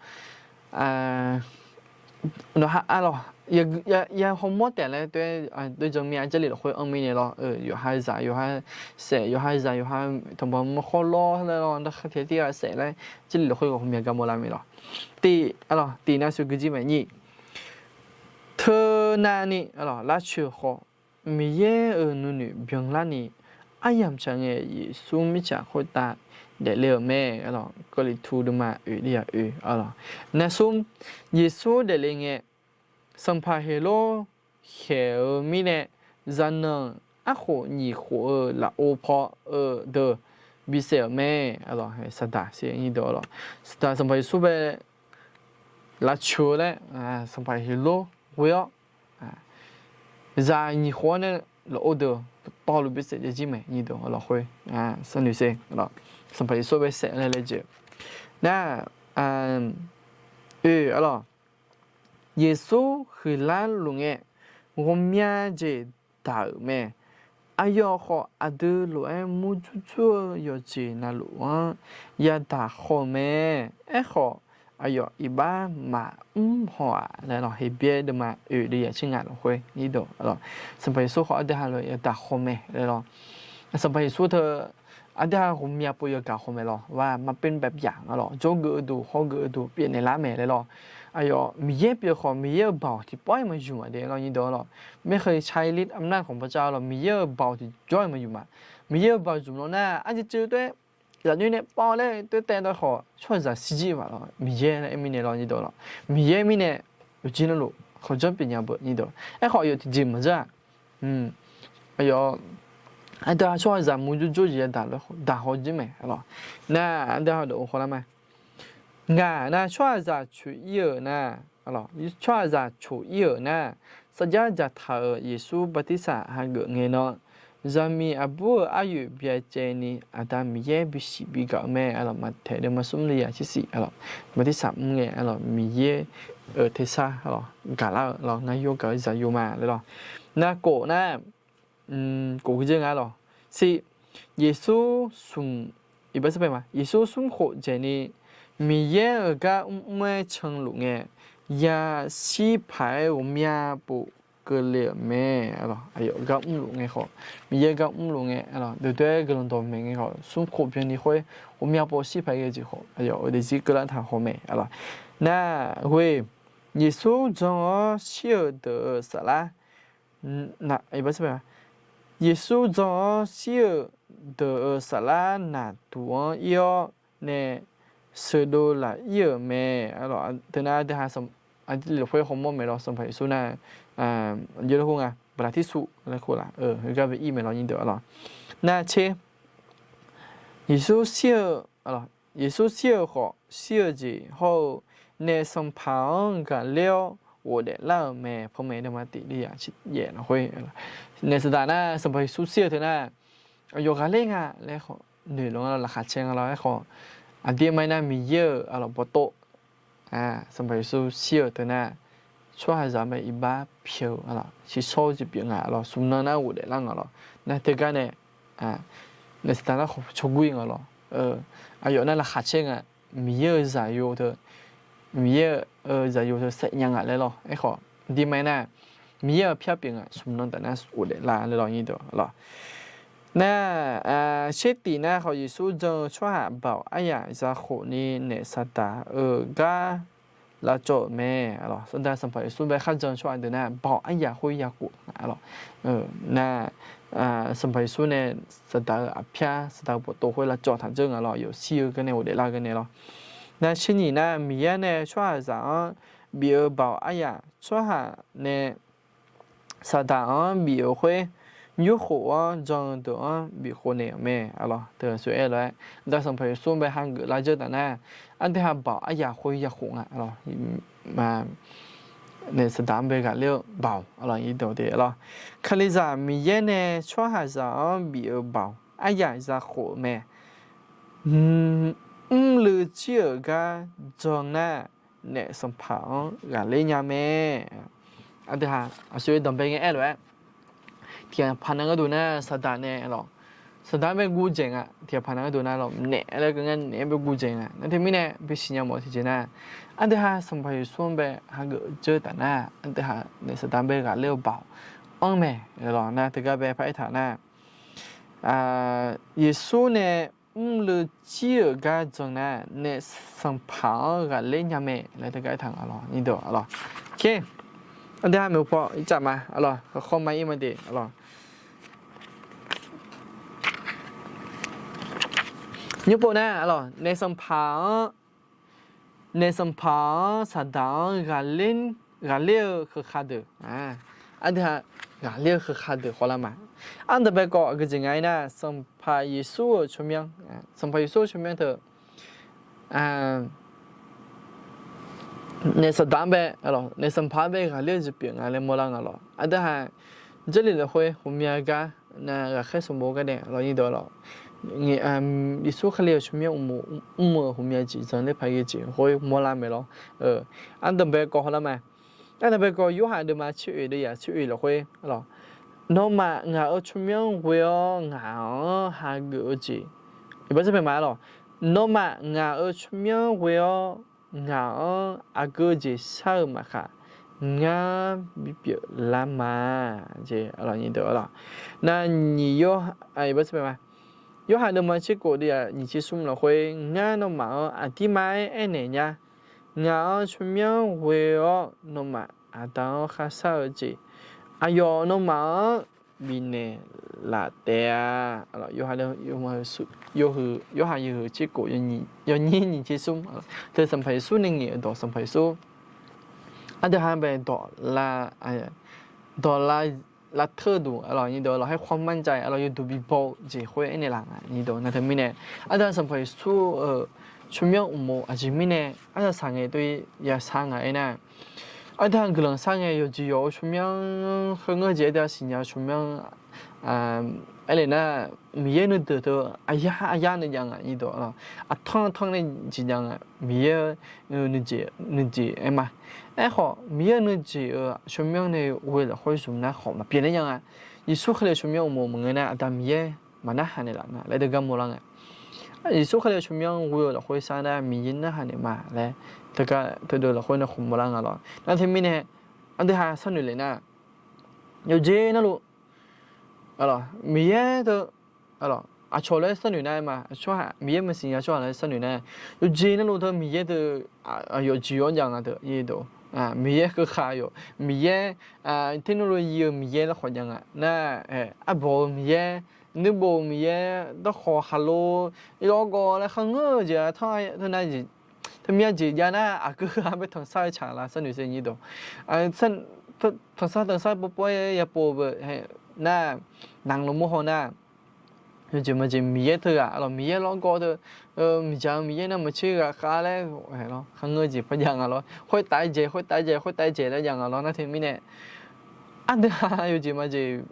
nawq ha, aqlawq, ya hawmawr taef laer doe, doe jan mir-a, Jarlif lafkhoer anr mirnae lawr, yawqha zaq yawqha saef, yawqha zaq yawqha tanqbanq maqkhawr lawr laer lawr, nar khar tiq ghaq tirghaq saef laer Jarlif lafkhoer ghawqmya gar mawrlar mae lawr. Tiv, aqlawq, tiv nav shuq guiqjir maeq nyir. Teunavni, aqlawq, lavcoeq khawf Miqyaer-euq nuinoeq byanlarni, aryamq tsaq ngae Yeqsur mirtsaq khoertav daefle-euq mae, aqlawq, Gawrliqtu deuvma oeq deuvyaq oe, aqlawq. Navsmr, Yeqsur daefle ngae, sanqpaq Heqlor khaeq-eu mirnae, zaqnanq arkhof nyiq khof-eu lafov paw-eu deuq bisaef-euq mae, aqlawq, saqdaq, saqdaq Sanqpaq Yeqsur bae lavcoeq-eu laer, sanqpaq Heqlor ghoe-awr, zaq nyiq khof-anr nae lafov deuq tawvluf bisaef jaeq jir mae, nyir deuq, aqlawq, khoer, saqnoeq se, sanqpaq Yeqsur bae saef laer laejae-eu nar, oe, aqlawq, Yeqsur huiqlar luf ngae, ghawqmya jeq daq-euq mae. Aqyawf khawf aqdui lof-aer murjur jur-eu yawqjeq navluf-anr yadaq khaw-eu mae. Aerkhawf, aqyawf iqbax maqmr haw-aq laer lawr, Heqbyaer deuvma oeq deuvyaq tser ngaq lafkhoer, nyir deuq, aqlawq, Sanqpaq Yeqsur khawf aqdui ha lof-aer yadaq khaw mae laer lawr. Sanqpaq Yeqsur teu aqdui-aq ghawqmya pov yawgaq haw mae lawr, ว่ามันเป็นแบบอย่าง nga lawr, jawrgeuf-eu duq hawgeuf-eu duq pyeufnaeq lar mae laer lawr. Aqyawf Miqyaer pyeuf khawf, Miqyaer-euq baoq tiqpawf-aer maqyuf maqdaef lawr nyir deuq lawr. ไม่เคยใช้ฤทธิ์อำนาจของพระเจ้า lawr, Miqyaer-euq baoq tiqjawr-aer maqyuf ma. Miqyaer-euq baoq zmq lawr nar, arciv civ toer zaqnyoer nae paw laer toer taev dawr khawf, tsawrhaqzaq shirjir-eu ma lawr, Miqyaer nae aer mirnae lawr nyir deuq lawr. Miqyaer mirnae yawqjeq navluf khawqjanr pyeufnya beu nyir deuq. Aerkhawf aqyawf tiqjeq maqjanr-aq, aqyawf aqdui-aq tsawrhaqzaq murjur jawr jeq yadaq lawr daq haw jir mae lawr. Nar aqdui-aq dawq-eu hawlar ma. Ngaq nar tsawrhaqzaq coq-ir-euq nar, tsawrhaqzaq coq-ir-euq nar, sarjax dzaqtaq-euq Yeqsur bartirsaq hageuf ngae nan, zaqmiq aqbur-euq aryoeq byacaevni Aqda Miqyaer bisiq bigaq-eu mae. Aqlawq, Maqtaeq deuvma smr le yaq tsersiq, aqlawq, bartirsaq mr ngae, aqlawq, Miqyaer-euq tersar, aqlawq, gaqlar-eu, aqlawq, ngar yawgaq-eu zaqyo ma laer lawr. Narkof nar, kof gui dzeur nga lawr. Siq, Yeqsur smq, iqbax sar pae ma, Yeqsur smr khof dzaeqni Miqyaer-euq gar mrmr-aer canluf ngae, yashir paq-aer ghawqmya pov keuvle-euq mae. Aqyawf gar mrluf ngae khawf, Miqyaer gar mrluf ngae, dawqdoer-aer guiqlanq dawq maeq ngae khawf, smr khof byanni khoer ghawqmya pov shir paq-aer ghae jeq khawf, aqyawf-euq daefzir keuvlar taq haw mae. Nar, ghoe, Yeqsur jan-awr shir-euq deuq-euq saflar, Yeqsur jan-awr shir-euq deuq-euq saflar naqduq-anr ir-awr nae sheuqdov laf ir-euq mae. Teunar aqdui-aq, lafkhoer hawmawr maeq lawr, Sanqpaq Yeqsur nar, yawlkhof nga baqlaqtirsuf laer khof laf, heugar bae ir maeq lawr nyir deuq lawr. Nar tser, Yeqsur shir-eu, Yeqsur shir-eu khawf, shir-eu jeq hawr-eu naef sanqpaq-anr ghaqler-awr ghofdaef lar-euq mae. Panmaeq deuvma tiq le yaq tser yaef lafkhoer, naef saqdaq nar Sanqpaq Yeqsur shir-eu teunar, aqyawf ghaqler nga laer khawf noeq lawq nga lawr, laqkhaq cae nga lawr. Aerkhawf, aqdirmar aernar Miqyaer-euq aqlawq bawqtov, Sanqpaq Yeqsur shir-eu teunar, tsawrhaqzaq mae iqbax pyaeq-eu aqlawq shiqshawr-eu jeq pyeuf nga lawr, smq nan nar ghofdaef lar nga lawr. Nar teugar nae naef saqdaq nar khawf cawgur-ir nga lawr. Aqyawf nar laqkhaq caer nga, Miqyaer-euq zaqyo teu, Miqyaer-euq zaqyo teu saef nya nga laer lawr. Aerkhawf, aqdirmar aernar, Miqyaer-euq pyar pyeuf nga, smq nan taf nar ghofdaef lar laer lawr nyir deuq lawr. Nar, sher tiq nar khawf, Yeqsur jan-eu tsawrhaq baoq aryaq za khofni naef saqdaq-euq gar lavcawv-euq mae. Saqdaq Sanqpaq Yeqsur bae kharjan tsawrhaq deuq nar baoq aryaq khoer ya khof nga lawr. Nar, Sanqpaq Yeqsur nae saqdaq-euq aqpyar saqdaq-euq bawqtov khoer lavcawv taq dzeur nga lawr, aqyawf shir-eu gar nae ghofdaef lar-eu gar nae lawr. Nar sher nyiq nar Miqyaer nae tsawrhaqzaq-anr bif-eu baoq aryaq tsawrhaq nae saqdaq-anr bif-euq khoer, nymrkhof-awr jan-eu deuq-anr bif khofnaeq-euq mae. Aqlawq, teu aqsur aer lof-aer, aqda Sanqpaq Yeqsur bae hageuf lar dzeur taf nar, aqdui-aq baoq aryaq khoer ya khof nga lawr. Naef saqdaq-anr bae ghaqler-eu baoq, aqlawq, iqdawq te lawr. Kalizaq Miqyaer nae tsawrhaqzaq-anr bif-eu baoq aryaq za khof-eu mae. Mrluiv jir-euq gar jan nar, naef sanqpaq-anr ghaqler nya mae. Aqdui-aq aqsur danqbae ngae aer lof-aer, tiqghaq paq nav gharduq nar saqdaq nae lawq, saqdaq-anr bae guv dzaeq nga. Tiqghaq paq nav gharduq nar lawq, naef laer keuv ngar naef-anr bae guv dzaeq nga. Nar teumirnae bisiq nya mawf tiqjeq nar, aqdui-aq Sanqpaq Yeqsur-anr bae hageuf dzeur taf nar, aqdui-aq naef saqdaq-anr bae ghaqler-eu baoq anr mae lawq. Nar teugar bae paraer taq nar, Yeqsur nae mrluiv jir-euq gar jan nar, naef sanqpaq-anr ghaqler nya mae laer teugar aertaq nga lawq. Aqdui-aq maeqhu paw ircaf ma, khawr ma ir ma de lawq. Nymrpov nar, naef sanqpaq-anr, naef sanqpaq-anr saqdaq-anr ghaqler-eu keuka deuq, aqdui-aq ghaqler-eu keuka deuq khawvlar ma. Ardanqbae kawv aqgeu jeq nga aernar, Sanqpaq Yeqsur-euq tsawrmyanr, Sanqpaq Yeqsur-euq tsawrmyanr teu naef saqdaq-anr bae, naef sanqpaq-anr bae ghaqler-eu jeq pyeuf nga laer mawrlar nga lawq. Aqdui-aq Jarlif lafkhoer ghawqmya gar nav ghaqkhaer sanqbof gar nae lawq nyir deuq lawq, Yeqsur Kali-euq tsawrmyanr mr-euq ghawqmya jeq zanqler paq ghae jeq khoer mawrlar mae lawr. Ardanqbae kawv hawlar ma. Ardanqbae kawv Yorhaq deuvma tser oeq deuv yaq tser oeq lafkhoer lawq, nawmaf ngaq-euq tsawrmyanr ghoe-awr ngaq-anr hageuf-eu jeq, iqbax sar pae ma lawq, nawmaf ngaq-euq tsawrmyanr ghoe-awr ngaq-anr aqgeu jeq shar-eu maqkhaq, ngar bipyeuf lar ma. Jeq lawq, nar nyiq Yorhaq, iqbax sar pae ma, Yorhaq deuvma tserkof deuvyaq nyiq tser smr lafkhoer, Ngar nawmaf-anr aqdirma-aer aernaeq nya. Ngaq-anr tsawrmyanr ghoe-awr nawmaf Aqda-anr kharshar-eu jeq, aqyawf nawmaf-anr bifnaeq laf taef-a. Yawhuiq, Yorhaq yawhuiq tserkof yawnyir nyiq tser smr teu Sanqpaq Yeqsur nae ngaeq-euq dawq Sanqpaq Yeqsur aqdui ha bae dawq la, dawq la, lavteur duq aqlawq nyi deuq lawq haer khawr manr jav-aer aqlawq yawduq bibaw-eu jeq khoer aernaeq laf nga nyi deuq nar teumirnae, aqdui ha Sanqpaq Yeqsur-euq tsawrmyanr uqmov aqjeq mirnae aqdui ha saq ngae dov-ir yashar nga aernar, aqdui ha guiqlanq shar ngae yawqjeq yawq-eu tsawrmyanr khoerngeur jeq aqdui ha siqnya-eu tsawrmyanr aerle nar, Miqyaer nuideuq teu aqyar aqyar nuijav nga nyi deuq aqlawq, aqtanr aqtanr nae jeq jav nga, Miqyaer nuijeq aer ma. Aerkhawf Miqyaer nuijeq-euq tsawrmyanr nae ghoe lafkhoer zmq nar khawf maqpyeuf ler nya nga. Yeqsur Kali-euq tsawrmyanr uqmov maqngeur nar Aqda Miqyaer maqnarhaq naeq laf nga laer deugar mawrlar nga. Yeqsur Kali-euq tsawrmyanr ghoe-eu lafkhoer sar nar Miqyaer narhaq naeq ma laer teugar teudeuq lafkhoer nae khawf mawrlar nga lawr. Nar teumirnae aqdui ha sharnoeq lef nar, yawqjeq navluf Miqyaer teu aqcawq laer sharnoeq nar ma, tsawrhaq Miqyaer maqsiq nya tsawrhaq laer sharnoeq nar, yawqjeq navluf teu Miqyaer teu aqyawf jeq-awr jav nga teu, Miqyaer keuv khaq yawq Miqyaer, technology-eu Miqyaer larkhawf jav nga nar, arbawq-eu Miqyaer, nuirbof-eu Miqyaer, darkhawq khaqlo, irlawr gawv laer kharngeur-eu jeq-a tanr teunav jeq, teumya jeq jav nar aqgeu ha bae tanqsar-eu tsaq la sharnoeq se nyi dawq, tanqsar tanqsar pov pov-aer yapov-eu beu nar, naqluf mawr haw nar, yawjeq majeq Miqyaer teughaq aqlawq Miqyaer lawrgawv teu, miqdzaq-eu Miqyaer nar maqtser ghaqkhav laer kharngeur jeq par jav nga lawr, khoertav-aer dzaeq khoertav-aer dzaeq khoertav-aer dzaeq laer jav nga lawr nar teumirnae, aqdui ha yawjeq majeq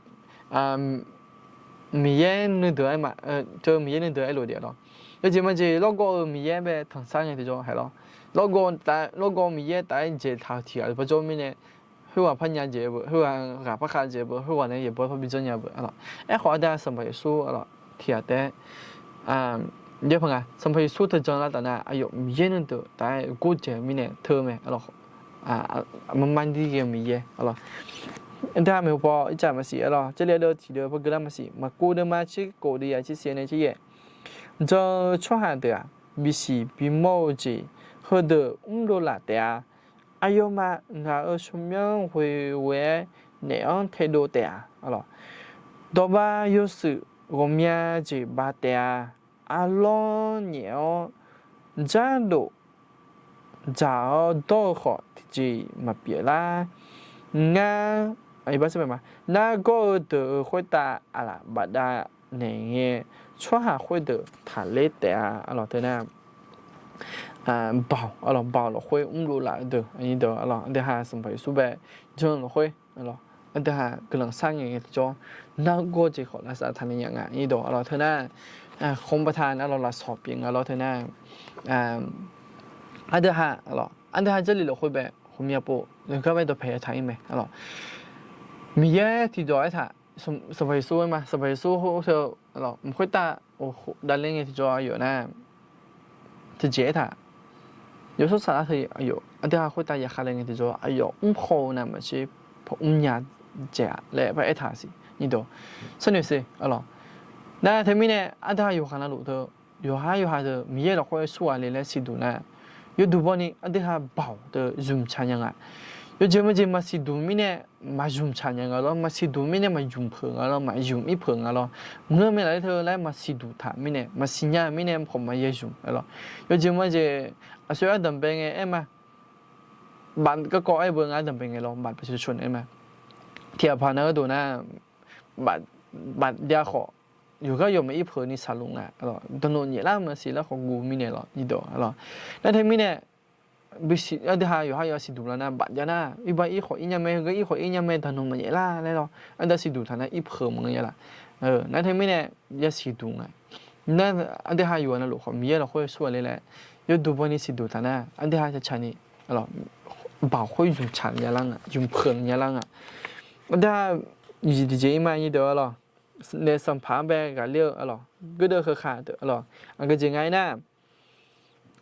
Miqyaer nuideuq-aer ma, teu Miqyaer nuideuq-aer lof daef lawr, yawjeq majeq lawrgawv-eu Miqyaer bae tanqsar ngae tiqjawr hae lawr, lawrgawv Miqyaer taf-aer dzaeqtaq-euq tiq ghaq par jawr mirnae, khoerghaq par nya dzaeq-eu beu, khoerghaq ghaq par khav dzaeq-eu beu, khoerghaq nae yaeqbawr par bi janrnya beu aqlawq. Aerkhawf aqdui ha Sanqpaq Yeqsur aqlawq tiq ghaq taef-aer, jar pa nga Sanqpaq Yeqsur teujan lar taf nar aqyawf Miqyaer nuideuq taf-aer gordzaeq-eu mirnae teu mae aqlawq. Marmar ndir ghae-eu Miqyaer aqlawq. Aqdui ha maeqhu paw ircaf maqsiq aqlawq, Jarlif ardeuv tiq deuv par geu lar maqsiq, Maqkuv deuvma tserkof deuvyaq tsersiq nae tseryaeq, Jan-eu tsawrhaq deuq-aq, bisiq bimawr-eu jeq heudeuq mrdov laf taef-a. Aqyawfmaf ngaq-euq tsawrmyanr ghoe ghoe-aer naef-anr taedov taef-a. Dawqbav yawshuif ghawqmya jeq bav taef-a. Arlawr nyaef-awr dzardof dzaq-awr dawr-eu khawf tiqjeq-iq maqpyeuf lar. Ngar, nargawr-eu deuq-euq khoertav aqlaf bafdav naeq ngae, tsawrhaq khoerdeuq taqler taef-a. Aqlawq teu nar, baoq, aqlawq baoq lafkhoer mrdov laf-eu deuq, aqdui ha Sanqpaq Yeqsur bae jan-eu lafkhoer, aqdui ha guiqlanq shar ngae ngae tiqjawr, nargawr jeq khawf lavsav taqnaeq nya nga. Aqdawq aqlawq teu nar, khmq baqtaq nar lawq lafsawq pyeuf nga lawr teu nar, aqdui ha, aqdui ha Jarlif lafkhoer bae ghawqmya pov yawqgar bae dawqpaeq ya taq-ir mae. Miqyaer tiqdawq aertaq, Sanqpaq Yeqsur aer ma, Sanqpaq Yeqsur khoer teu, mq khoertav davler ngae tiqjawr aqyawf nar, tiqjeq aertaq, yawshawr saflar teu aqyawf aqdui ha khoertav yaqkhav le ngae tiqjawr aqyawf mrkhaw-eu navmaqtser paw mrnya dzaeq-a laer par aertaq siq. Sharnoeq se aqlawq. Nar teumirnae aqdui ha yawqghaq navluf teu, yawqhar yawqha teu Miqyaer lafkhoer surghaq le laer siqduq nar, yawduq bawni aqdui ha baoq teu zmqtsaq nya nga. Yawjeq majeq maqsiqduq mirnae maqzmqtsaq nya nga lawr, maqsiqduq mirnae maqzmq peuq nga lawr, maqzmq ir peuq nga lawr, maqngeur mae laf-aer teu laer maqsiqduq taq mirnae, maqsiqnya mirnae khawf maqya zmq lawr. Yawjeq majeq aqsur ardanqbae ngae aer ma, baf garkawv aer beu nga ardanqbae ngae lawr, baf paqcawqcawq nae aer ma. Tiqghaq paq nav gharduq nar, baf jav khawf, yawqgar yawq maqir peuq ni saqluf nga. Dawqnoeq nyaef lar maqsiq lar khawf guv mirnae lawr, irdawq lawr. Nar teumirnae, aqdui ha yawqhar yawqha siqduq lar nar baf jav nar, iqbax ir khawf ir nya mae, heugar ir khawf ir nya mae, daqnanq maqnyaef lar laer lawr. Aqdui ha siqduq taq nar ir peuq maqngeur ya laf. Nar teumirnae yasiqduq nga. Nar aqdui ha yawqghaq navluf khawf Miqyaer lafkhoer surghaq le laer, yawduq bawni siqduq taq nar aqdui ha caqcaq ni baoq khoer zmqtsaq nya lar nga, zmq peuq nya lar nga. Aqdui ha tiqjeq ir ma, irdawq lawr. Naef sanqpaq-anr bae ghaqler-eu aqlawq, gardeuv heukhaq deuq aqlawq, aqgeu jeq nga aernar,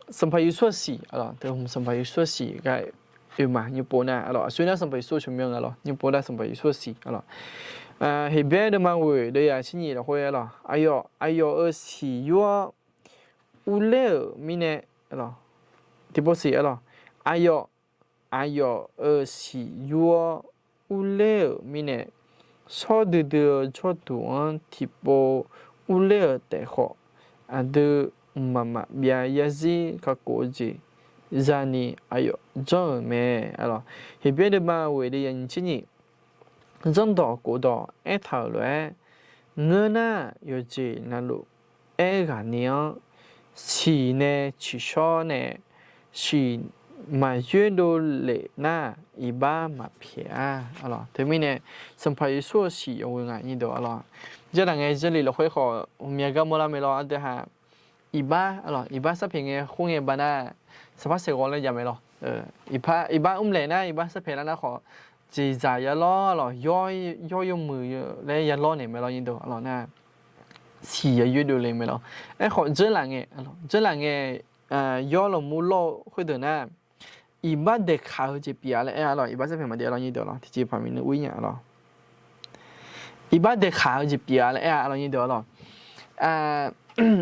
Sanqpaq Yeqsur-aq siq aqlawq, Sanqpaq Yeqsur-aq siq ghae-eu ma, nymr pov nar aqlawq, aqsur nar Sanqpaq Yeqsur-eu tsawrmyanr nga lawr, nymr pov nar Sanqpaq Yeqsur-aq siq aqlawq. Heqbyaer deuvma ghoeq deuvyaq tser nyif lafkhoer arlawq, aqyawf, aqyawf-euq siq yur-awr urler-euq mirnae, tiqpov siq arlawq, aqyawf, aqyawf-euq siq yur-awr urler-euq mirnae, shawr duidui-eu jawrduq-anr tiqpov urler-euq taef khawf, aqdui mqmaq maqbyav yarzir kakhof-eu jeq zani aqyawf janr-euq mae. Arlawq, Heqbyaer deuvma ghoeq deuvyaq nyiq tser nyif, zanrdawq khofdawq aertaq-euq lof-aer, ngeur nar yawqjeq navluf aer ghaq ni-anr, siq nae tsiqshawr nae siq maqyoer dovlef nar, iqbax maqpyaeq-a. Arlawq, teumirnae Sanqpaq Yeqsur-euq siq yawghoe nga nyirdeuq arlawq. Jarlaf ngae Jarlif lafkhoer khawf ghawqmya gar mawrlar mae lawr, aqdui haq iqbax arlawq, iqbax sarpaeq ngae khoerngae baqnar, saqpar saeqghawv laer jav mae lawr. Iqbax mrlaeq nar iqbax sarpaeq lar nar khawf, jeqzaq yalawr lawq, yawr yawmuiq laer yalawr naeq mae lawr nyirdeuq arlawq nar, siq yayoer dovle mae lawr. Aerkhawf dzeurlaf ngae, dzeurlaf ngae yawr lafmur lawr-eu khoerdeuq nar, iqbax daeqkaq-eu jeq pyeuf-a laer aer-a lawq, iqbax sarpaeq maqdaef lawr nyirdeuq lawr, tiqjeq paq miqnui ur-ir nya lawr. Iqbax daeqkaq-eu jeq pyeuf-a laer aer-a lawr nyirdeuq arlawq.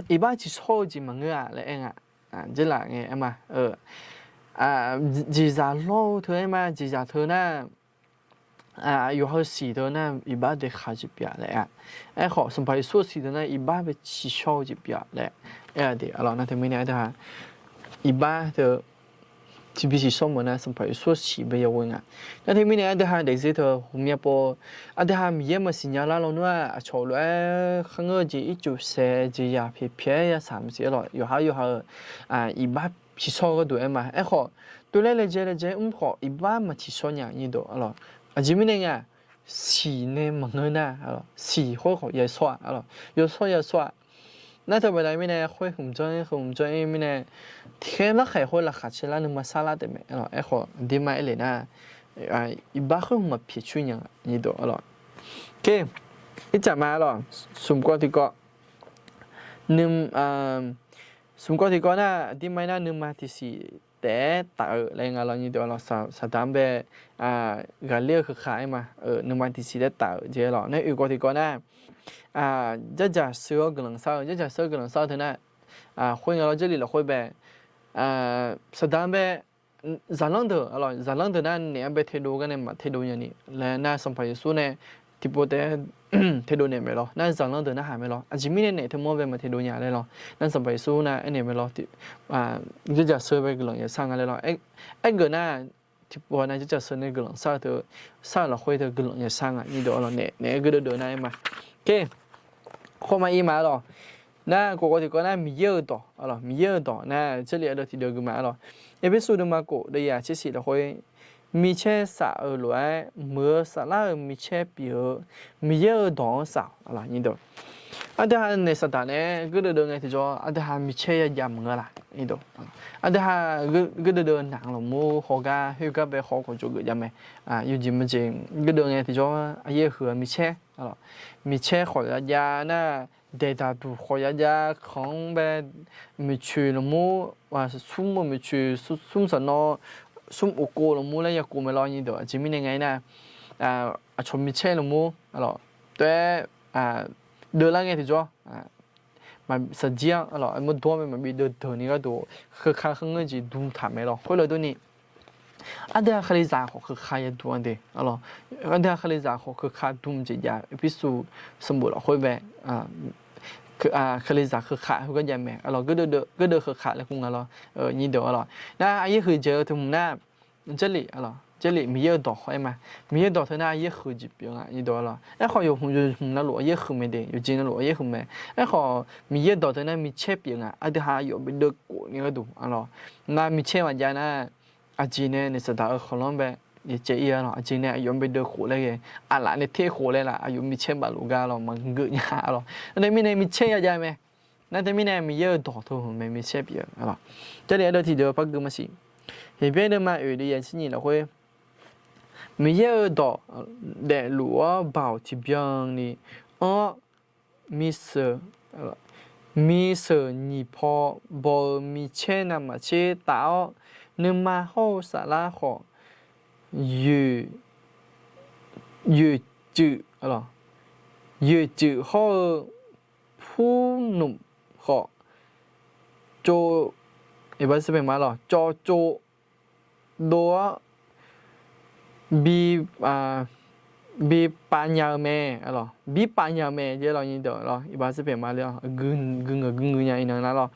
Iqbax tsiqshawr-eu jeq maqngeur-a laer aer nga. Dzeurlaf ngae aer ma, jeqzaq lawr-eu teu aer ma, jeqzaq teu nar, yawqha-eu siq teu nar iqbax daeqkaq-eu jeq pyeuf-a laer aer-a. Aerkhawf Sanqpaq Yeqsur-euq siq teu nar iqbax bae tsiqshawr-eu jeq pyeuf-a laer aer-a de arlawq. Nar teumirnae aqdui haq iqbax teu tiqbi tsiqshawr meuq nar Sanqpaq Yeqsur-euq siq bae yawghoe nga. Nar teumirnae aqdui haq daefzir teu ghawqmya pov, aqdui haq Miqyaer maqsiq nya lar lawnmr-aq, aqcawq lof-aer kharngeur-eu jeq ircuf saeq jeq yaq pyaeq pyaeq-aer yasaq maqsiq arlawq, yawqha yawqha-eu iqbax tsiqshawr-eu gharduq aer ma. Aerkhawf, tov laer laejae laejae mr khawf iqbax maqtsiqshawr nya nyirdeuq arlawq. Aqjeq mirnae nga, siq nae maqngeur nar, siq khoer khawf yashawr-a arlawq, yawshawr yashawr-a. Nar teu baqda mirnae khoer hmq janr-ir, khoer hmq janr-ir mirnae, tiqkhaer larkhaeq khoer laqkhaq cae lar nuima sarlar taef mae arlawq. Aerkhawf aqdirma aer lef nar, iqbax khoer hmq maqpyaeq coer nya nyirdeuq arlawq. Ircaf ma arlawq, smq kawv tiqkawv, smq kawv tiqkawv nar aqdirma aer nar nuima tiqsiq taef-aer taf-eu laer nga lawr nyirdeuq arlawq. Saqdaq-anr bae ghaqler-eu keuka aer ma, nuima tiqsiq taef-aer taf-euq jeq arlawq. Nar oeq kawv tiqkawv nar, jardzaq sheu-awr guiqlanq shar-eu, jardzaq sheu-awr guiqlanq shar-eu teu nar, khoer nga lawr, Jarlif lafkhoer bae, Saqdaq-anr bae zaqlanr deuq arlawq, zaqlanr deuq nar naef-anr bae terdov gar nae maq terdov nya ni laer nar Sanqpaq Yeqsur nae tiqpov taef-aer terdov naeq mae lawr. Nar zaqlanr deuq narhaq mae lawr. Aqjeq mirnae naef teu mawr bae maq terdov nya laer lawr. Nar Sanqpaq Yeqsur nar aernaeq mae lawr, jardzaq sheu bae guiqlanq yashar nga laer lawr. Aergeuf nar tiqpov nar jardzaq sheu nae guiqlanq shar-eu teu, shar-euq lafkhoer teu guiqlanq yashar nga nyirdeuq arlawq. Naef, naef-aer guirdeuv deuv nar aer ma. Khoerma ir ma arlawq. Nar kof kawv tiqkawv nar Miqyaer-euq dawq arlawq, Miqyaer-euq dawq nar Jarlif ardeuv tiqdeuv gui ma arlawq. Erpersu deuvma kof deuvyaq tsershif lafkhoer, micaer saf-euq lof-aer muiq-eu saflar-euq micaer pyeuf-eu Miqyaer-euq dawq-anr saf-awq arlawq nyirdeuq. Aqdui ha naeq Saqdaq naeq-aer guirdeuv deuv ngae tiqjawr aqdui ha micaer yajav maqngeur laf nyirdeuq. Aqdui ha guirdeuv deuv naq lafmur hawgar khoergar bae haw khawf jawrgeuf jav mae. Yawjeq maqjeq guirdeuv ngae tiqjawr aqyaer huiq-eu micaer, micaer khawf yajav nar, daeqdaq duq khawf yajav kanq-anr bae, maeqtsoeq lafmur, smr-eu maeqtsoeq, smr saqnawv, smr uqkov lafmur laer yakof mae lawr nyirdeuq. Aqjeq mirnae ngae nar, aqcawq micaer lafmur arlawq, taef-aer deuvlar ngae tiqjawr, saqjir-anr arlawq, armur dawr mae maqbi deuvdeuq ni gharduq, keuka kharngeur jeq dm taq mae lawr. Khoerlof durni, aqdui ha Kalizaq khawf keuka yaduq-a de arlawq. Aqdui ha Kalizaq khawf keuka dm jeq jav, Erpersu sanqbof lafkhoer bae, Kalizaq keuka heugar jav mae arlawq. Guirdeuv keuka laer kur nga lawr, nyirdeuq arlawq. Nar aqyaer huiq dzaeq-eu teu hmq nar, Jarlif arlawq, Jarlif Miqyaer-euq dawq khawf aer ma. Miqyaer-euq dawq teu nar aqyaer huiq jeq pyeuf nga nyirdeuq arlawq. Aerkhawf yawqhmq yawqhmq navluf aqyaer huiq mae de, yawqjeq navluf aqyaer huiq mae. Aerkhawf Miqyaer-euq dawq teu nar micaer pyeuf nga, aqdui ha aqyawf bi deuvkhof ni gharduq arlawq. Nar micaer maqjav nar, aqjeq nae naeq Saqdaq-euq khanqlanr bae yacaev ir arlawq. Aqjeq nae aqyawf bi deuvkhof laer ghae, aqlaf nae terkhof laer laf, aqyawf micaer baf luf gar lawr maqngeur nya arlawq. Nar teumirnae micaer yajav mae. Nar teumirnae Miqyaer-euq dawq teu hmq mae micaer pyeuf arlawq. Jarlif ardeuv tiqdeuq par gui maqsiq. Heqbyaer deuvma oeq deuvyaq tser nyif lafkhoer, Miqyaer-euq dawq daefluf-awr baoq tiqbyan ni anr-awr, miseuq, miseuq nyiq paw baw-eu micaer navmaqtser taf-awr, nuima hawr-eu saflar khawf yoeq, yoeqcuiv, yoeqtsuif hawr-eu purnmq khawf, tsov, iqbax sirpaeq ma lawq, cawv tsov dov-awr bi, bi pav nya-eu mae, bi pav nya-eu mae jeq lawq nyi deuq lawq, iqbax sirpaeq ma le-awr, gui ngeuq gui ngeuq nya iqnan nar lawq.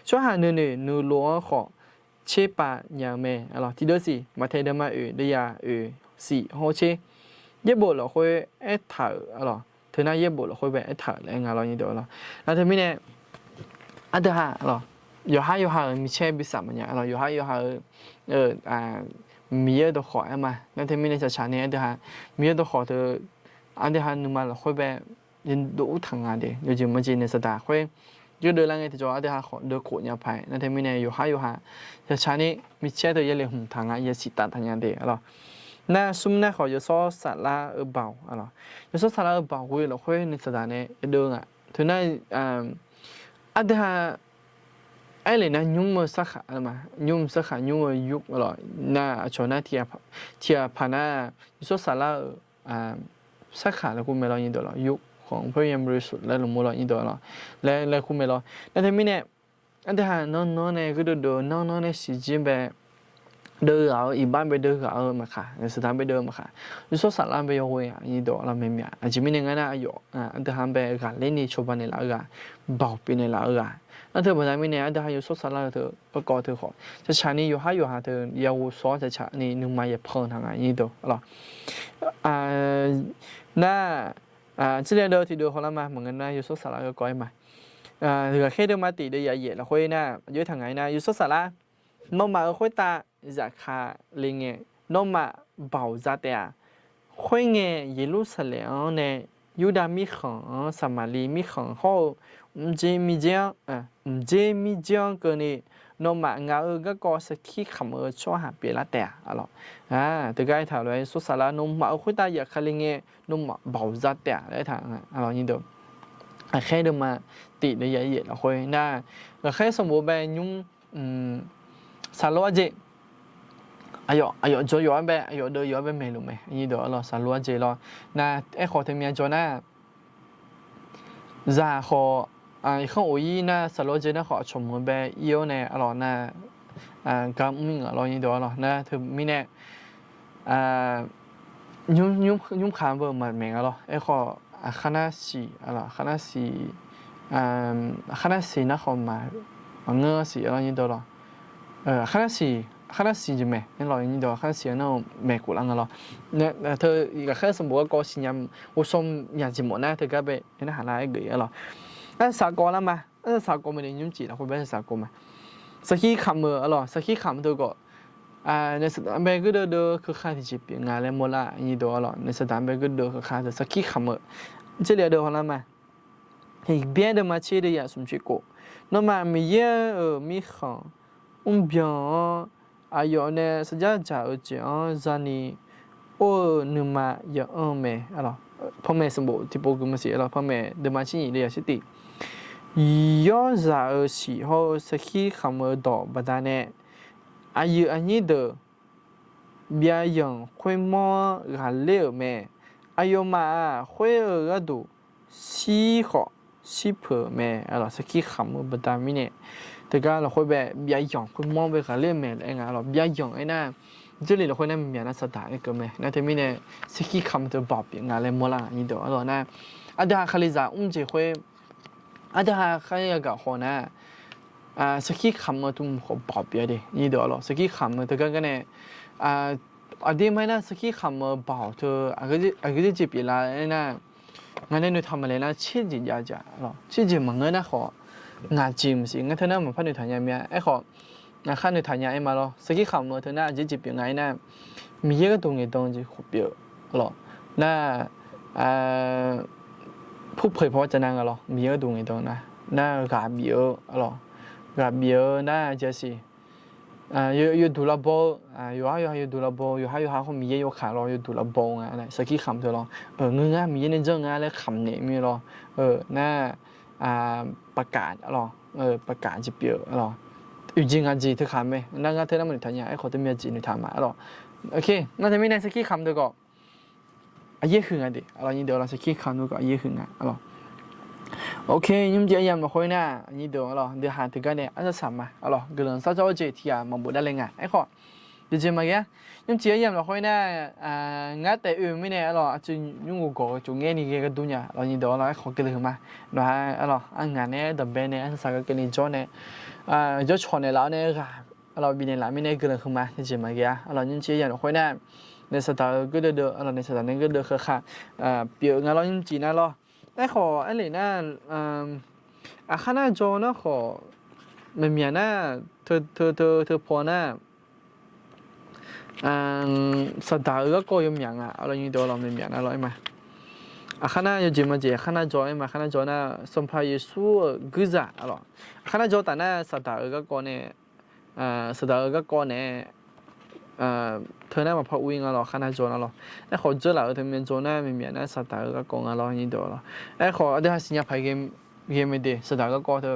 Tsawrhaq nuinoeq nuilov-anr khawf tserpav nya-eu mae, tiqdeuv siq, maqtae deuvma oeq, deuvya oeq, siq hawr tser, yaerbof lafkhoer aertaq-euq lawq, teunar yaerbof lafkhoer bae aertaq-euq laer nga lawq nyi deuq lawq. Nar teumirnae aqdui ha lawq, yawqhar yawqha-euq micaer bi saf maqnya lawq, yawqhar yawqha-euq Miqyaer-eu dawqkhawf aer ma. Nar teumirnae tsaqtsaq ni aqdui ha Miqyaer-eu dawqkhawf teu aqdui ha nuima lafkhoer bae yadov ur taq nga de, yawjeq maqjeq naeq saqdaq khoer yawdeuv lar ngae tiqjawr aqdui ha khawf deuvkhof nya paq-aer. Nar teumirnae yawqhar yawqha tsaqtsaq ni micaer teu yalef hmq taq nga, yasiq taf taq nya de lawq. Nar smr nar khawf yawshawr saflar-eu baoq lawq, yawshawr saflar-eu baoq ghoe lafkhoer naeq saqdaq nae yadeuv nga. Teunar aqdui ha aerlef nar nymr-eu sarkhaq, nymr sarkhaq nymr-eu yur lawq. Nar aqcawq nar tiqghaq paq nar yawshawr saflar-euq sarkhaq laer kur mae lawq nyi deuq lawq, yur khawf พระวิญญาณบริสุทธิ์ laer lmq-eu lawq nyi deuq lawq, laer laer kur mae lawq. Nar teumirnae aqdui ha nanr nanr nae ghoerdeuv deuv nanr nanr nae siqjir bae deuv ghaq-eu, iqbax bae deuv ghaq-eu maqkhaq, saqdaq bae deuv-eu maqkhaq, yawshawr saflar bae yawghoe-a nyi deuq lawq. Maeqmyaq aqjeq mirnae ngar nar aqyawf aqdui ha bae ghaqler ni cawba naeqlaf-eu ghaq, baoq pyeuf naeqlaf-eu ghaq, nar teu baqda mirnae aqdui ha yawshawr saflar-eu teu garkawv teu khawf tsaqtsaq ni yawqhar yawqha teu yaghoe shawr-awr tsaqtsaq ni nuima yapan taq nga nyi deuq lawq. Nar tserle deuv tiqdeuv hawlar ma, maqngeur nar yawshawr saflar garkawv-aer ma. Ghaqkhaer deuvma tif deuv yaf yaef lafkhoer nar aqjox-aer taq nga-aer nar, yawshawr saflar, nawmaf-euq khoertav zafkale ngae, nawmaf baoq za taef-aq, khoerngae Yeqlursaqlaeq-anr nae Yurdav mirkhanq-anr Saqmaqliv mirkhanq hawr-eu mqjeq mirdzer-anr, mqjeq mirdzer-anr keuvni, nawmaf ngaq-euq garkawv sarkir kamq-eu tsawrhaq pyeuflar taef-a lawq. Teugar aertaq lof-aer yawshawr saflar, nawmaf-euq khoertav zafkale ngae, nawmaf baoq za taef-a laer aertaq-a lawq nyi deuq. Ghaqkhaer deuvma tif deuv yaf yaef lafkhoer nar, ghaqkhaer sanqbof bae nymr saqlor arjeq, aqyawf aqyawf jawr yawf-aer bae, aqyawf deuv yawf-aer bae maeqluf mae nyi deuq lawq. Saqlor arjeq lawq. Nar aerkhawf teumya jawr nar, zaq khawf, irkanr of-ir nar saqlor arjeq nar khawf aqcawq meuq bae ir-awr nae lawq nar, gar mr-ir ngaq lawq nyi deuq lawq. Nar teumirnae nymr kaq beu maqmaeq nga lawq. Aerkhawf aqkar nar siq, aqkar nar siq, aqkar nar siq nar khawf maqngeur siq lawq nyi deuq lawq. Aqkar nar siq, aqkar nar siq jeq mae, aerlawq nyi deuq aqkar nar siq nar maeqkhof lar nga lawq. Teu ghaqkhaer sanqbof garkawv siqnya, ghovshaw nya jeq mawf nar teugar bae aernar haq nar aergeuf-ir lawq. Arsaq kawv lar ma, arsaq kawv mae ni nymrcif lafkhoer bae arsaq kawv ma. Sarkir kamq-eu lawq, sarkir kamq teu khawf nae saqdaq bae geurdeuv deuv keuka tiqjeq pyeuf nga laer mawrlar nyi deuq lawq. Nae saqdaq bae geurdeuv keuka teu sarkir kamq-eu tserle deuv hawlar ma. Heqbyaer deuvma tser deuv yaf smq tser khof, nawmaf Miqyaer-euq mirkhanq mrbyan-awr, aqyawf nae sarjax dzaq-eu jeq-anr zani or-eu nuima ya'anr mae. Panmaeq sanqbof tiqpov gui maqsiq lawq. Panmaeq deuvma tser nyiq deuv yaf tser tif, yawrzaq-euq siq hawr-eu sarkir kamq-eu dawq baqdanae, aqyuif aqnyir deuq byav yanq khoermawr-anr ghaqler-euq mae. Aqyawfmaf-aq khoer-eu gharduq shir khawf shir peuq-euq mae. Sarkir kamq-eu baqda mirnae, teugar lafkhoer bae byav yanq khoermawr bae ghaqler-eu mae laer aer nga lawq. Byav yanq aernar, Jarlif lafkhoer nar myaq nar saqdaq aer keuv mae. Nar teumirnae sarkir kamq teu baoq pyeuf nga laer mawrlar nyi deuq lawq nar, aqdui ha Kalizaq mr jeq khoer, aqdui ha khar yagaq khawf nar, sarkir kamq-eu tmq khawf baoq pyeuf de nyi deuq lawq. Sarkir kamq-eu teugar gar nae aqdir ma aernar sarkir kamq-eu baoq teu aqgeu dzer jeq pyeuflar aernar, ngaq nae noeqtaq maqle nar tser jeq jav jav lawq. Tser jeq maqngeur nar khawf ngaq jeq maqsiq, ngar teu nar maqpar noeqtaq nya mya. Aerkhawf, ngaq khar noeqtaq nya aer ma lawr. Sarkir kamq-eu teu nar aqjeq jeq pyeuf nga aernar, Miqyaer gharduq ngaeqdan jeq khawf pyeuf lawq. Nar ผู้เผยพระวจนะ nga lawr, Miqyaer gharduq ngaeqdan nar, nar ghaq bif-eu lawq. Ghaq bif-eu nar jasiq yawduq lavbaw-eu, yawqhar yawqha yawduq lavbaw, yawqhar yawqha khawf Miqyaer yawkaq lawr yawduq lavbaw nga. Sarkir kamq teu lawr, ngeur ngar Miqyaer nae janr nga laer kamq naeq mir lawr. Nar ประกาศ lawr, ประกาศ jeq pyeuf lawr. Oeq jeq ngaq jeq teu kamq mae. Nar ngar teu nar maqnoeqtaq nya, aerkhawf teu myav jeq noeqtaq ma lawq. Nar teumirnae sarkir kamq teu khawf aqyaer huiq nga de, aqlawq nyir deuq-awr lawq, sarkir kaq nmr-eu aqyaer huiq nga aqlawq. Ok, nymrcif aryamq lafkhoer nar, nyir deuq-awr lawq, deuq haq teugar nae arsaq saq ma aqlawq, guiqlanq sar jawr-eu jeq tiq ghaq maqbof davle nga. Aerkhawf, jeqjeq maqghae-a. Nymrcif aryamq lafkhoer nar, ngar taef oe-eu mirnae aqlawq, aqcuiv nymr ghof gawq-eu tsofngaer ni ghae gharduq nya aqlawq, nyir deuq-awr lawq, aerkhawf guiqlanq huiqma. Nawq-a aqlawq, arngaq nae danqbae nae arsaq saq gar keuvni jawr nae, jawrcawq naeqlaf-awr nae ghaq aqlawq bifnaeq laf mirnae guiqlanq huiqma. Jeqjeq maqghae-a. Aqlawq nymrcif aryamq lafkhoer nar, naef saqdaq-eu gardeuv deuv aqlawq, naef saqdaq nae gardeuv kheukha pyeuf nga lawr, nymrcif nar lawr. Aerkhawf aerlef nar, aqkhar nar jaw nar khawf, maqmyaq nar, teu teu teu paw nar, saqdaq-eu garkawv yawmyaq nga aqlawq, nyir deuq-awr lawq, maqmyaq nar lawr aer ma. Aqkhar nar yawjeq majeq aqkhar nar jaw aer ma, aqkhar nar jaw nar Sanqpaq Yeqsur-euq guirzaq aqlawq. Aqkhar nar jaw taf nar saqdaq-eu garkawv nae, saqdaq-eu garkawv nae teu nar maqpar ur-ir nga lawr, aqkhar nar jaw nar lawr. Aerkhawf dzeurlaf-eu teu mae jaw nar maqmyaq nar saqdaq-eu garkawv nga lawr, nyir deuq-awr lawq. Aerkhawf aqdui ha siqnya paq ghae mae de, saqdaq garkawv teu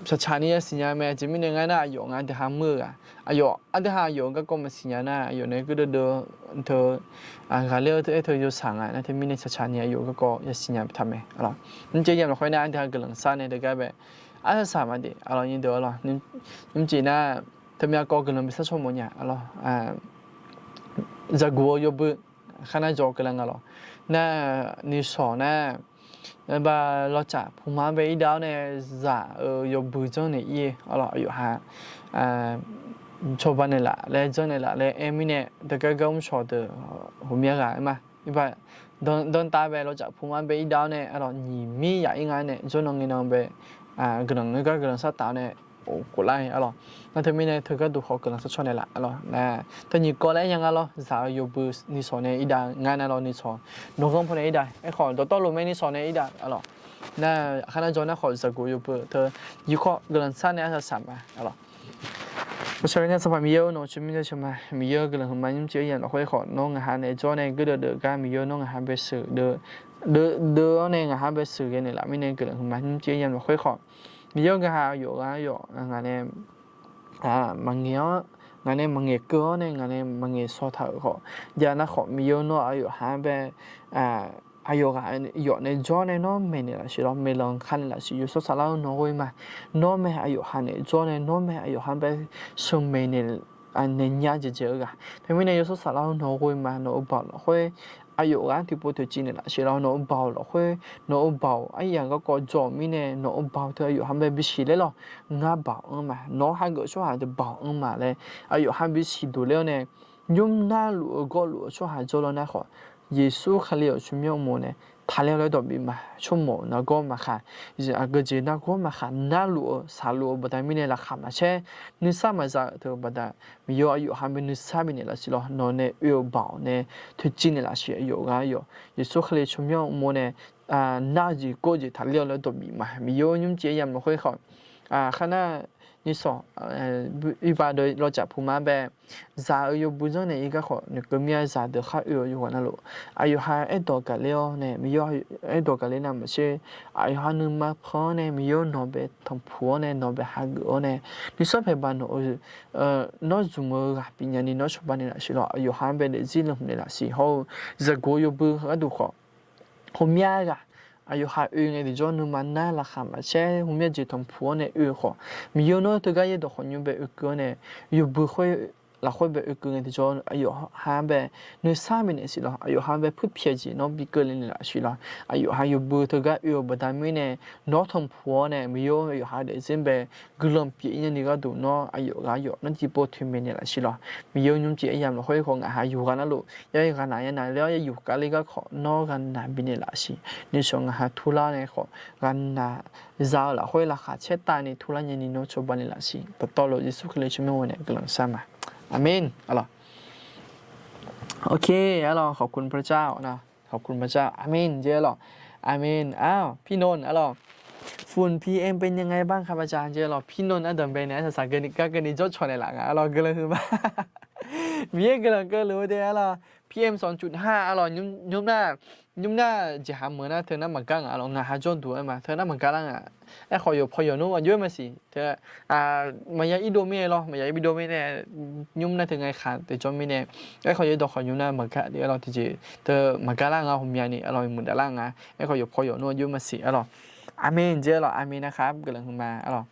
shaqcaq ni yasiqnya mae. Aqjeq mirnae ngar nar aqyawf nga aqdui ha mr-eu ghaq, aqyawf aqdui ha aqyawf-eu garkawv maqsiqnya nar aqyawf nae gardeuv deuv teu ghaqler-eu teu aer teu yawsaq nga nar, teumirnae shaqcaq ni aqyawf-eu garkawv yasiqnya bitaq mae aqlawq. Nymrcif aryamq lafkhoer nar aqdui ha guiqlanq sar nae deuq gar bae arsaq saq ma de aqlawq, nyir deuq-awr lawq. Nymrcif nar teumyav kawv guiqlanq bi sar caw mawf nya aqlawq. Zaqguq-eu yawbui, aqkhar nar jaw keuvlar nga lawq. Nar nuisawq nar, ba lawcaf puma-anr bae irdav-awr nae zaq-eu yawbui janrnaeq ir-eu aqlawq, aqyawf ha cawba naeqlaf laer janrnaeq laf laer aer mirnae, deuq gar gar mrshawq deuq ghawqmya ghaq aer ma. Iqbax danrtav bae lawcaf puma-anr bae irdav-awr nae aqlawq, nyiq mir yaq ir nga nae jawrnan ngaenan bae guiqlanq gar guiqlanq sar taf-awr nae of khoflar-a aqlawq. Nar teumirnae teugar duq khawf guiqlanq sar caw naeqlaf aqlawq. Nar teunyiq kawv laer aer nya nga lawr, zaq-eu yawbui nuisawq nae irdav nga nar lawr, nuisawq nawq ghanr pawnae irdav, aerkhawf dawqtawvluf mae nuisawq nae irdav aqlawq. Nar aqkhar nar jaw nar khawf zaqguq yawbui teu yufkawr guiqlanq sar nae arsaq saq ma aqlawq. Aqsaqngae Sanqpaq Miqyaer-or, nawq-eu tsawrmyanr jaceuq ma. Miqyaer-or, guiqlanq huiqma. Nymrcif aryamq lafkhoer khawf nawr ngaq ha nae jawr nae gardeuv deuq gar Miqyaer-or, nawr ngaq ha bae sheuq deuv, deuv-awr nae ngaq ha bae sheuq ghae naeqlaf mirnae guiqlanq huiqma. Nymrcif aryamq lafkhoer khawf Miqyaer-or, ngaq ha aqyawf ghaq aqyawf ngaq nae maqngaeq-awr, ngaq nae maqngaeq keuv-awr nae ngaq nae maqngaeq shaw taq-euq khawf, jav nar khawf Miqyaer-or, nawr aqyawf ha-anr bae aqyawf ghaq yawf nae jawr nae nawr maeqnaeq lafsiq lawr, maeqlanq ka naeq lafsiq. Yawshawr saflar-or, nawq ghoe ma. Nawr mae aqyawf ha nae jawr nae nawr mae aqyawf ha bae sheuq maeqnaeq naeq nya jeq jeq-eu ghaq. Teumirnae yawshawr saflar-or, nawq ghoe ma. Nawq-euq baoq lafkhoer aqyawf ghaq-anr tiqpov toeqciv naeq lafsiq lawr. Nawq-euq baoq lafkhoer, nawq-euq baoq aryamq garkawv jawr-euq mirnae nawq-euq baoq teu aqyawf ha bae bisiq ler lawr. Ngar baoq anr ma. Nawq-anr hageuf-eu tsawrhaq deuq baoq anr ma laer aqyawf ha bisiq duq ler-awr nae, nymr narluf-eu gawrluf-eu tsawrhaq jawrlar nar khawf, Yeqsur Kali-euq tsawrmyanr uqmov nae taqler-awr laer dawq bif ma. Tsawrmawq nargawr maqkhaq, aqgeujeq nargawr maqkhaq, narluf-eu shaqluf-eu baqda mirnae laqkhaq maqcaer, nuisar maqza-eu teu-eu baqda, Miqyaer-or, aqyawf ha bae nuisar bifnaeq lafsiq lawr. Nawq nae oe-eu baoq nae toeqciv naeq lafsiq. Aqyawf ghaq aqyawf Yeqsur Kali tsawrmyanr uqmov nae nar-eu jeq gor-eu jeq taqler-awr laer dawq bif ma. Miqyaer-or, nymrcif aryamq lafkhoer khawf, khar nar nuisawq, iqbax deuq lawcaf puma bae zaq-eu yawbui zanr naeq ir gar khawf, noeqkeuv mir-a zaqdeuq khar oe-eu yawqghaq navluf, aqyawf ha aerdawq gaqler-awr nae Miqyaer-or, aerdawq gaqler navmaqtser, aqyawf ha nuima pan-awr nae Miqyaer-or, nawq bae tanqpuq-awr nae nawq bae hageuf-awr nae, nuisar paeqbaq nawq-eu nawr zmq-eu ghaq pyeufnya ni nawr cawba naeq lafsiq lawr. Aqyawf ha bae daefzir lanq naeq lafsiq hawr-eu, zaqguq-eu yawbui gharduq khawf, ghawqmya ghaq aqyawf ha oe ngae tiqjawr nuima nar laqkhaq maqcaer ghawqmya jeq tanqpuq-awr nae oe-eu khawf, Miqyaer-or, nawr teugar yaerdawq khawqnymr bae oekeuv-awr nae, yawbui khoer lafkhoer bae oekeuv ngae tiqjawr aqyawf ha bae nuisar bifnaeq siq lawr. Aqyawf ha bae puirpyaeq jeq nawr bi keuvle naeq lafsiq lawr. Aqyawf ha yawbui teugar oe-eu baqda mirnae nawr tanqpuq-awr nae Miqyaer-or, aqyawf ha daefzir bae guiqlanq pyeuf-ir nya ni gharduq nawr aqyawf ghaq aqyawf nawr tiqpov toeqmaeq naeq lafsiq lawr. Miqyaer-or, nymrcif aryamq lafkhoer khawf ngaq ha yuf ghaq navluf, ya ghaq naq ya naq ler-awr ya yuf kavler gar khawf nawr ghaq naq bifnaeq lafsiq. Nuisawq ngaq ha turlar nae khawf ghaq naq za-eu lafkhoer laqkhaq caertavni turlar nyani nawr cawba naeq lafsiq. Dawqtawvluf Yeqsur Kali tsawrmyanr uqmov nae guiqlanq shar ma. Aqmeq. Aqlawq. Ok, aqlawq, ขอบคุณพระเจ้า aqlawq. ขอบคุณพระเจ้า Aqmeq jeq aqlawq. Aqmeq. Aqlawq, พี่นนท์ aqlawq. ฝุ่น PM เป็นยังไงบ้างครับอาจารย์ jeq aqlawq. พี่นนท์ ardawq bae nae arsaq saq keuvni gar keuvni jawrcawq naeqlaf nga aqlawq, guiqlanq huiqma. Miqyaer guiqlanq keuvluf-eu de aqlawq. P M สองจุดห้า arlawq, nymr nar, nymr nar jeqha meuq nar teu nar maqgar ngaq arlawq, ngaq ha jawrduq-aer ma teu nar maqgar lar ngaq. Aerkhawf yawqpaw yawqnmr aqjox-aer maqsiq teu, maqya irdov mirnae lawr, maqya irdov mirnae, nymr nar teu ngaeqkhaq taef jawr mirnae, aerkhawf yawdawq khawf nymr nar maqgar le arlawq, tiqjeq teu maqgar lar nga, ghawqmyani arlawq muiqdaq lar nga. Aerkhawf yawqpaw yawqnmr aqjox-aer maqsiq arlawq. Aqmen jeq arlawq, aqmen narkhaq guiqlanq huiqma arlawq.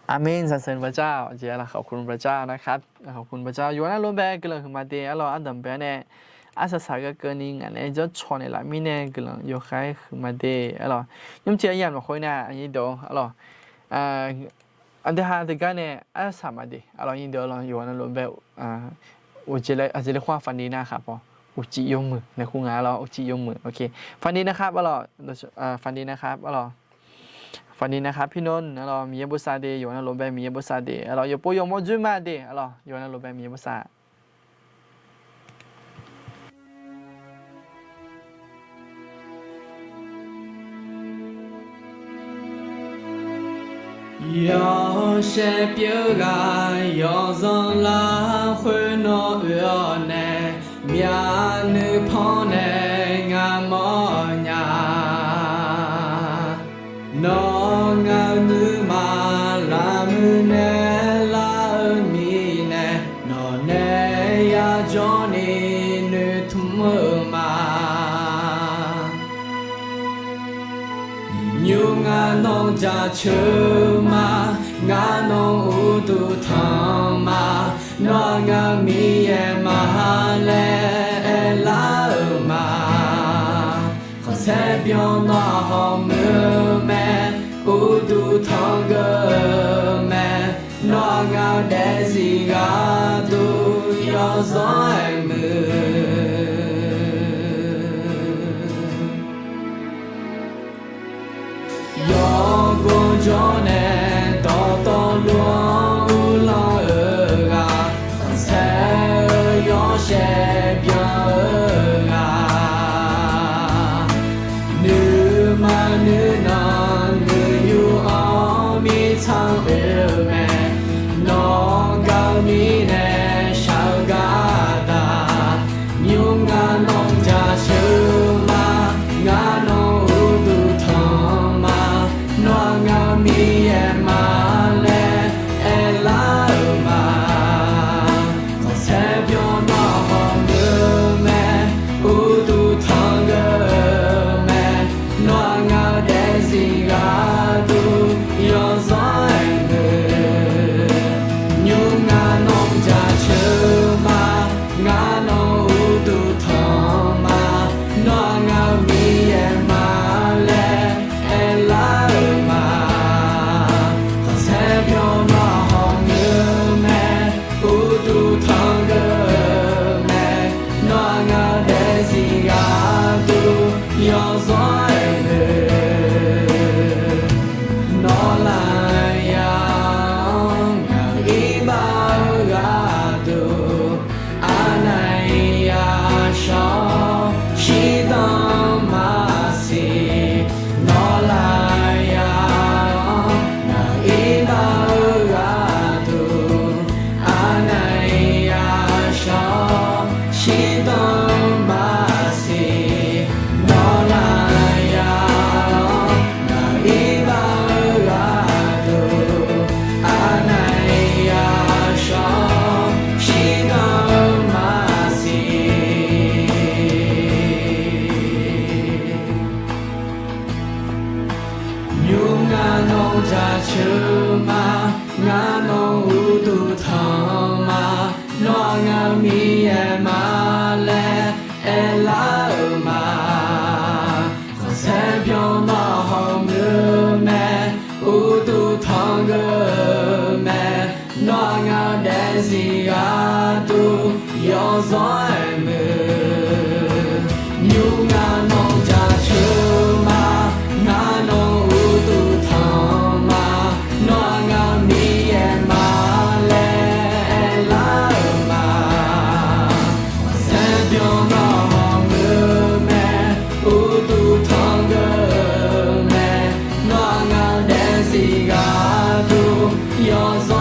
Aqmen สรรเสริญพระเจ้า jeq arlawq, ขอบคุณพระเจ้านะครับ ขอบคุณพระเจ้า yawqghaq navluf bae guiqlanq huiqma de arlawq, ardanq bae-aer nae arsaq saq gar keuvni ngaq nae janrcaw naeqlaf mirnae guiqlanq yawkhav-aer huiqma de arlawq. Nymrtiq aryamq lafkhoer nar aqnyir deuq arlawq, aqdui ha deuq gar nae arsaq saq ma de arlawq, nyir deuq arlawq, yawqghaq navluf bae aqjeq laer khawf-aq ฝันดีนะครับ paw uqcif yawmuiq nae kur nga arlawq, uqcif yawmuiq, ฝันดีนะครับ arlawq, ฝันดีนะครับ arlawq. ฝันดีนะครับพี่นนท์ arlawq, Miqyaer bosav de, yawqghaq navluf bae Miqyaer bosav de arlawq, yawqpov yawqmawr dzoer ma de arlawq, yawqghaq navluf bae Miqyaer bosav. Yawshaef pyeuf ghaq yawqzanq lafkhoer nawr oe-awr nae, myavnuiv pannae ngamawr nya. Nawr ngaq-euq nuima lafmuiq naeq lar-eu mirnae, nawq nae yajawr ni noeqtmq-eu ma. Nymr ngar nawr jaceuq ma, ngar nawr uqduq tanq ma, nawr ngaq-euq Miqyaer ma laer aerlar-euq ma. Khanqsaer byan nawr hawmuiq-eu mae, uqduq tanqgeuf-eu mae, nawr ngaq-euq daefzir gharduq yawzanr-aer muiq. Yawqgor jawr nae dawqtawvluf-anr uvlanr-eu ghaq, khanqsaer-eu yawshaef byan-eu ghaq, nuima nuinanq nuiyu-anr mirtsanr oe-eu mae. Nawr gaq-eu mirnae shaq-eu gar daq, nymr ngar nawr jaceuq ma, ngar nawr uqduq tanq ma, nawr ngaq-euq Miqyaer ma laer aerlar-euq ma. Khanqsaer byan nawr hawmuiq-eu mae, uqduq tanqgeuf-eu mae, nawr ngaq-euq daefzir gharduq yawzanr-aer muiq. Nymr ngar nawr jaceuq ma, ngar nawr uqduq tanq ma, nawr ngaq-euq Miqyaer ma laer aerlar-euq ma. Khanqsaer byan nawr hawmuiq-eu mae, uqduq tanqgeuf-eu mae, nawr ngaq-euq daefzir gharduq yawzanr-aer muiq. Nawr lafyaq-anr ngaq-euq iqbax-eu gharduq, arnaeq-iq yashawr-awr shirdan maqsiq. Nawr lafyaq-anr ngaq-euq iqbax-eu gharduq, arnaeq-iq yashawr-awr shirdan maqsiq. Nawr lafyaq-anr ngaq-euq iqbax-eu gharduq, arnaeq-iq yashawr-awr shirdan maqsiq. Nymr ngar nawr jaceuq ma, ngar nawr uqduq tanq ma, nawr ngaq-euq Miqyaer ma laer aerlar-euq ma. Khanqsaer byan nawr hawmuiq-eu mae, uqduq tanqgeuf-eu mae, nawr ngaq-euq daefzir gharduq yawzanr-aer muiq. Nymr ngar nawr jaceuq ma, ngar nawr uqduq tanq ma, nawr ngaq-euq Miqyaer ma laer aerlar-euq ma. Khanqsaer byan nawr hawmuiq-eu mae, uqduq tanqgeuf-eu mae, nawr ngaq-euq daefzir gharduq yawzanr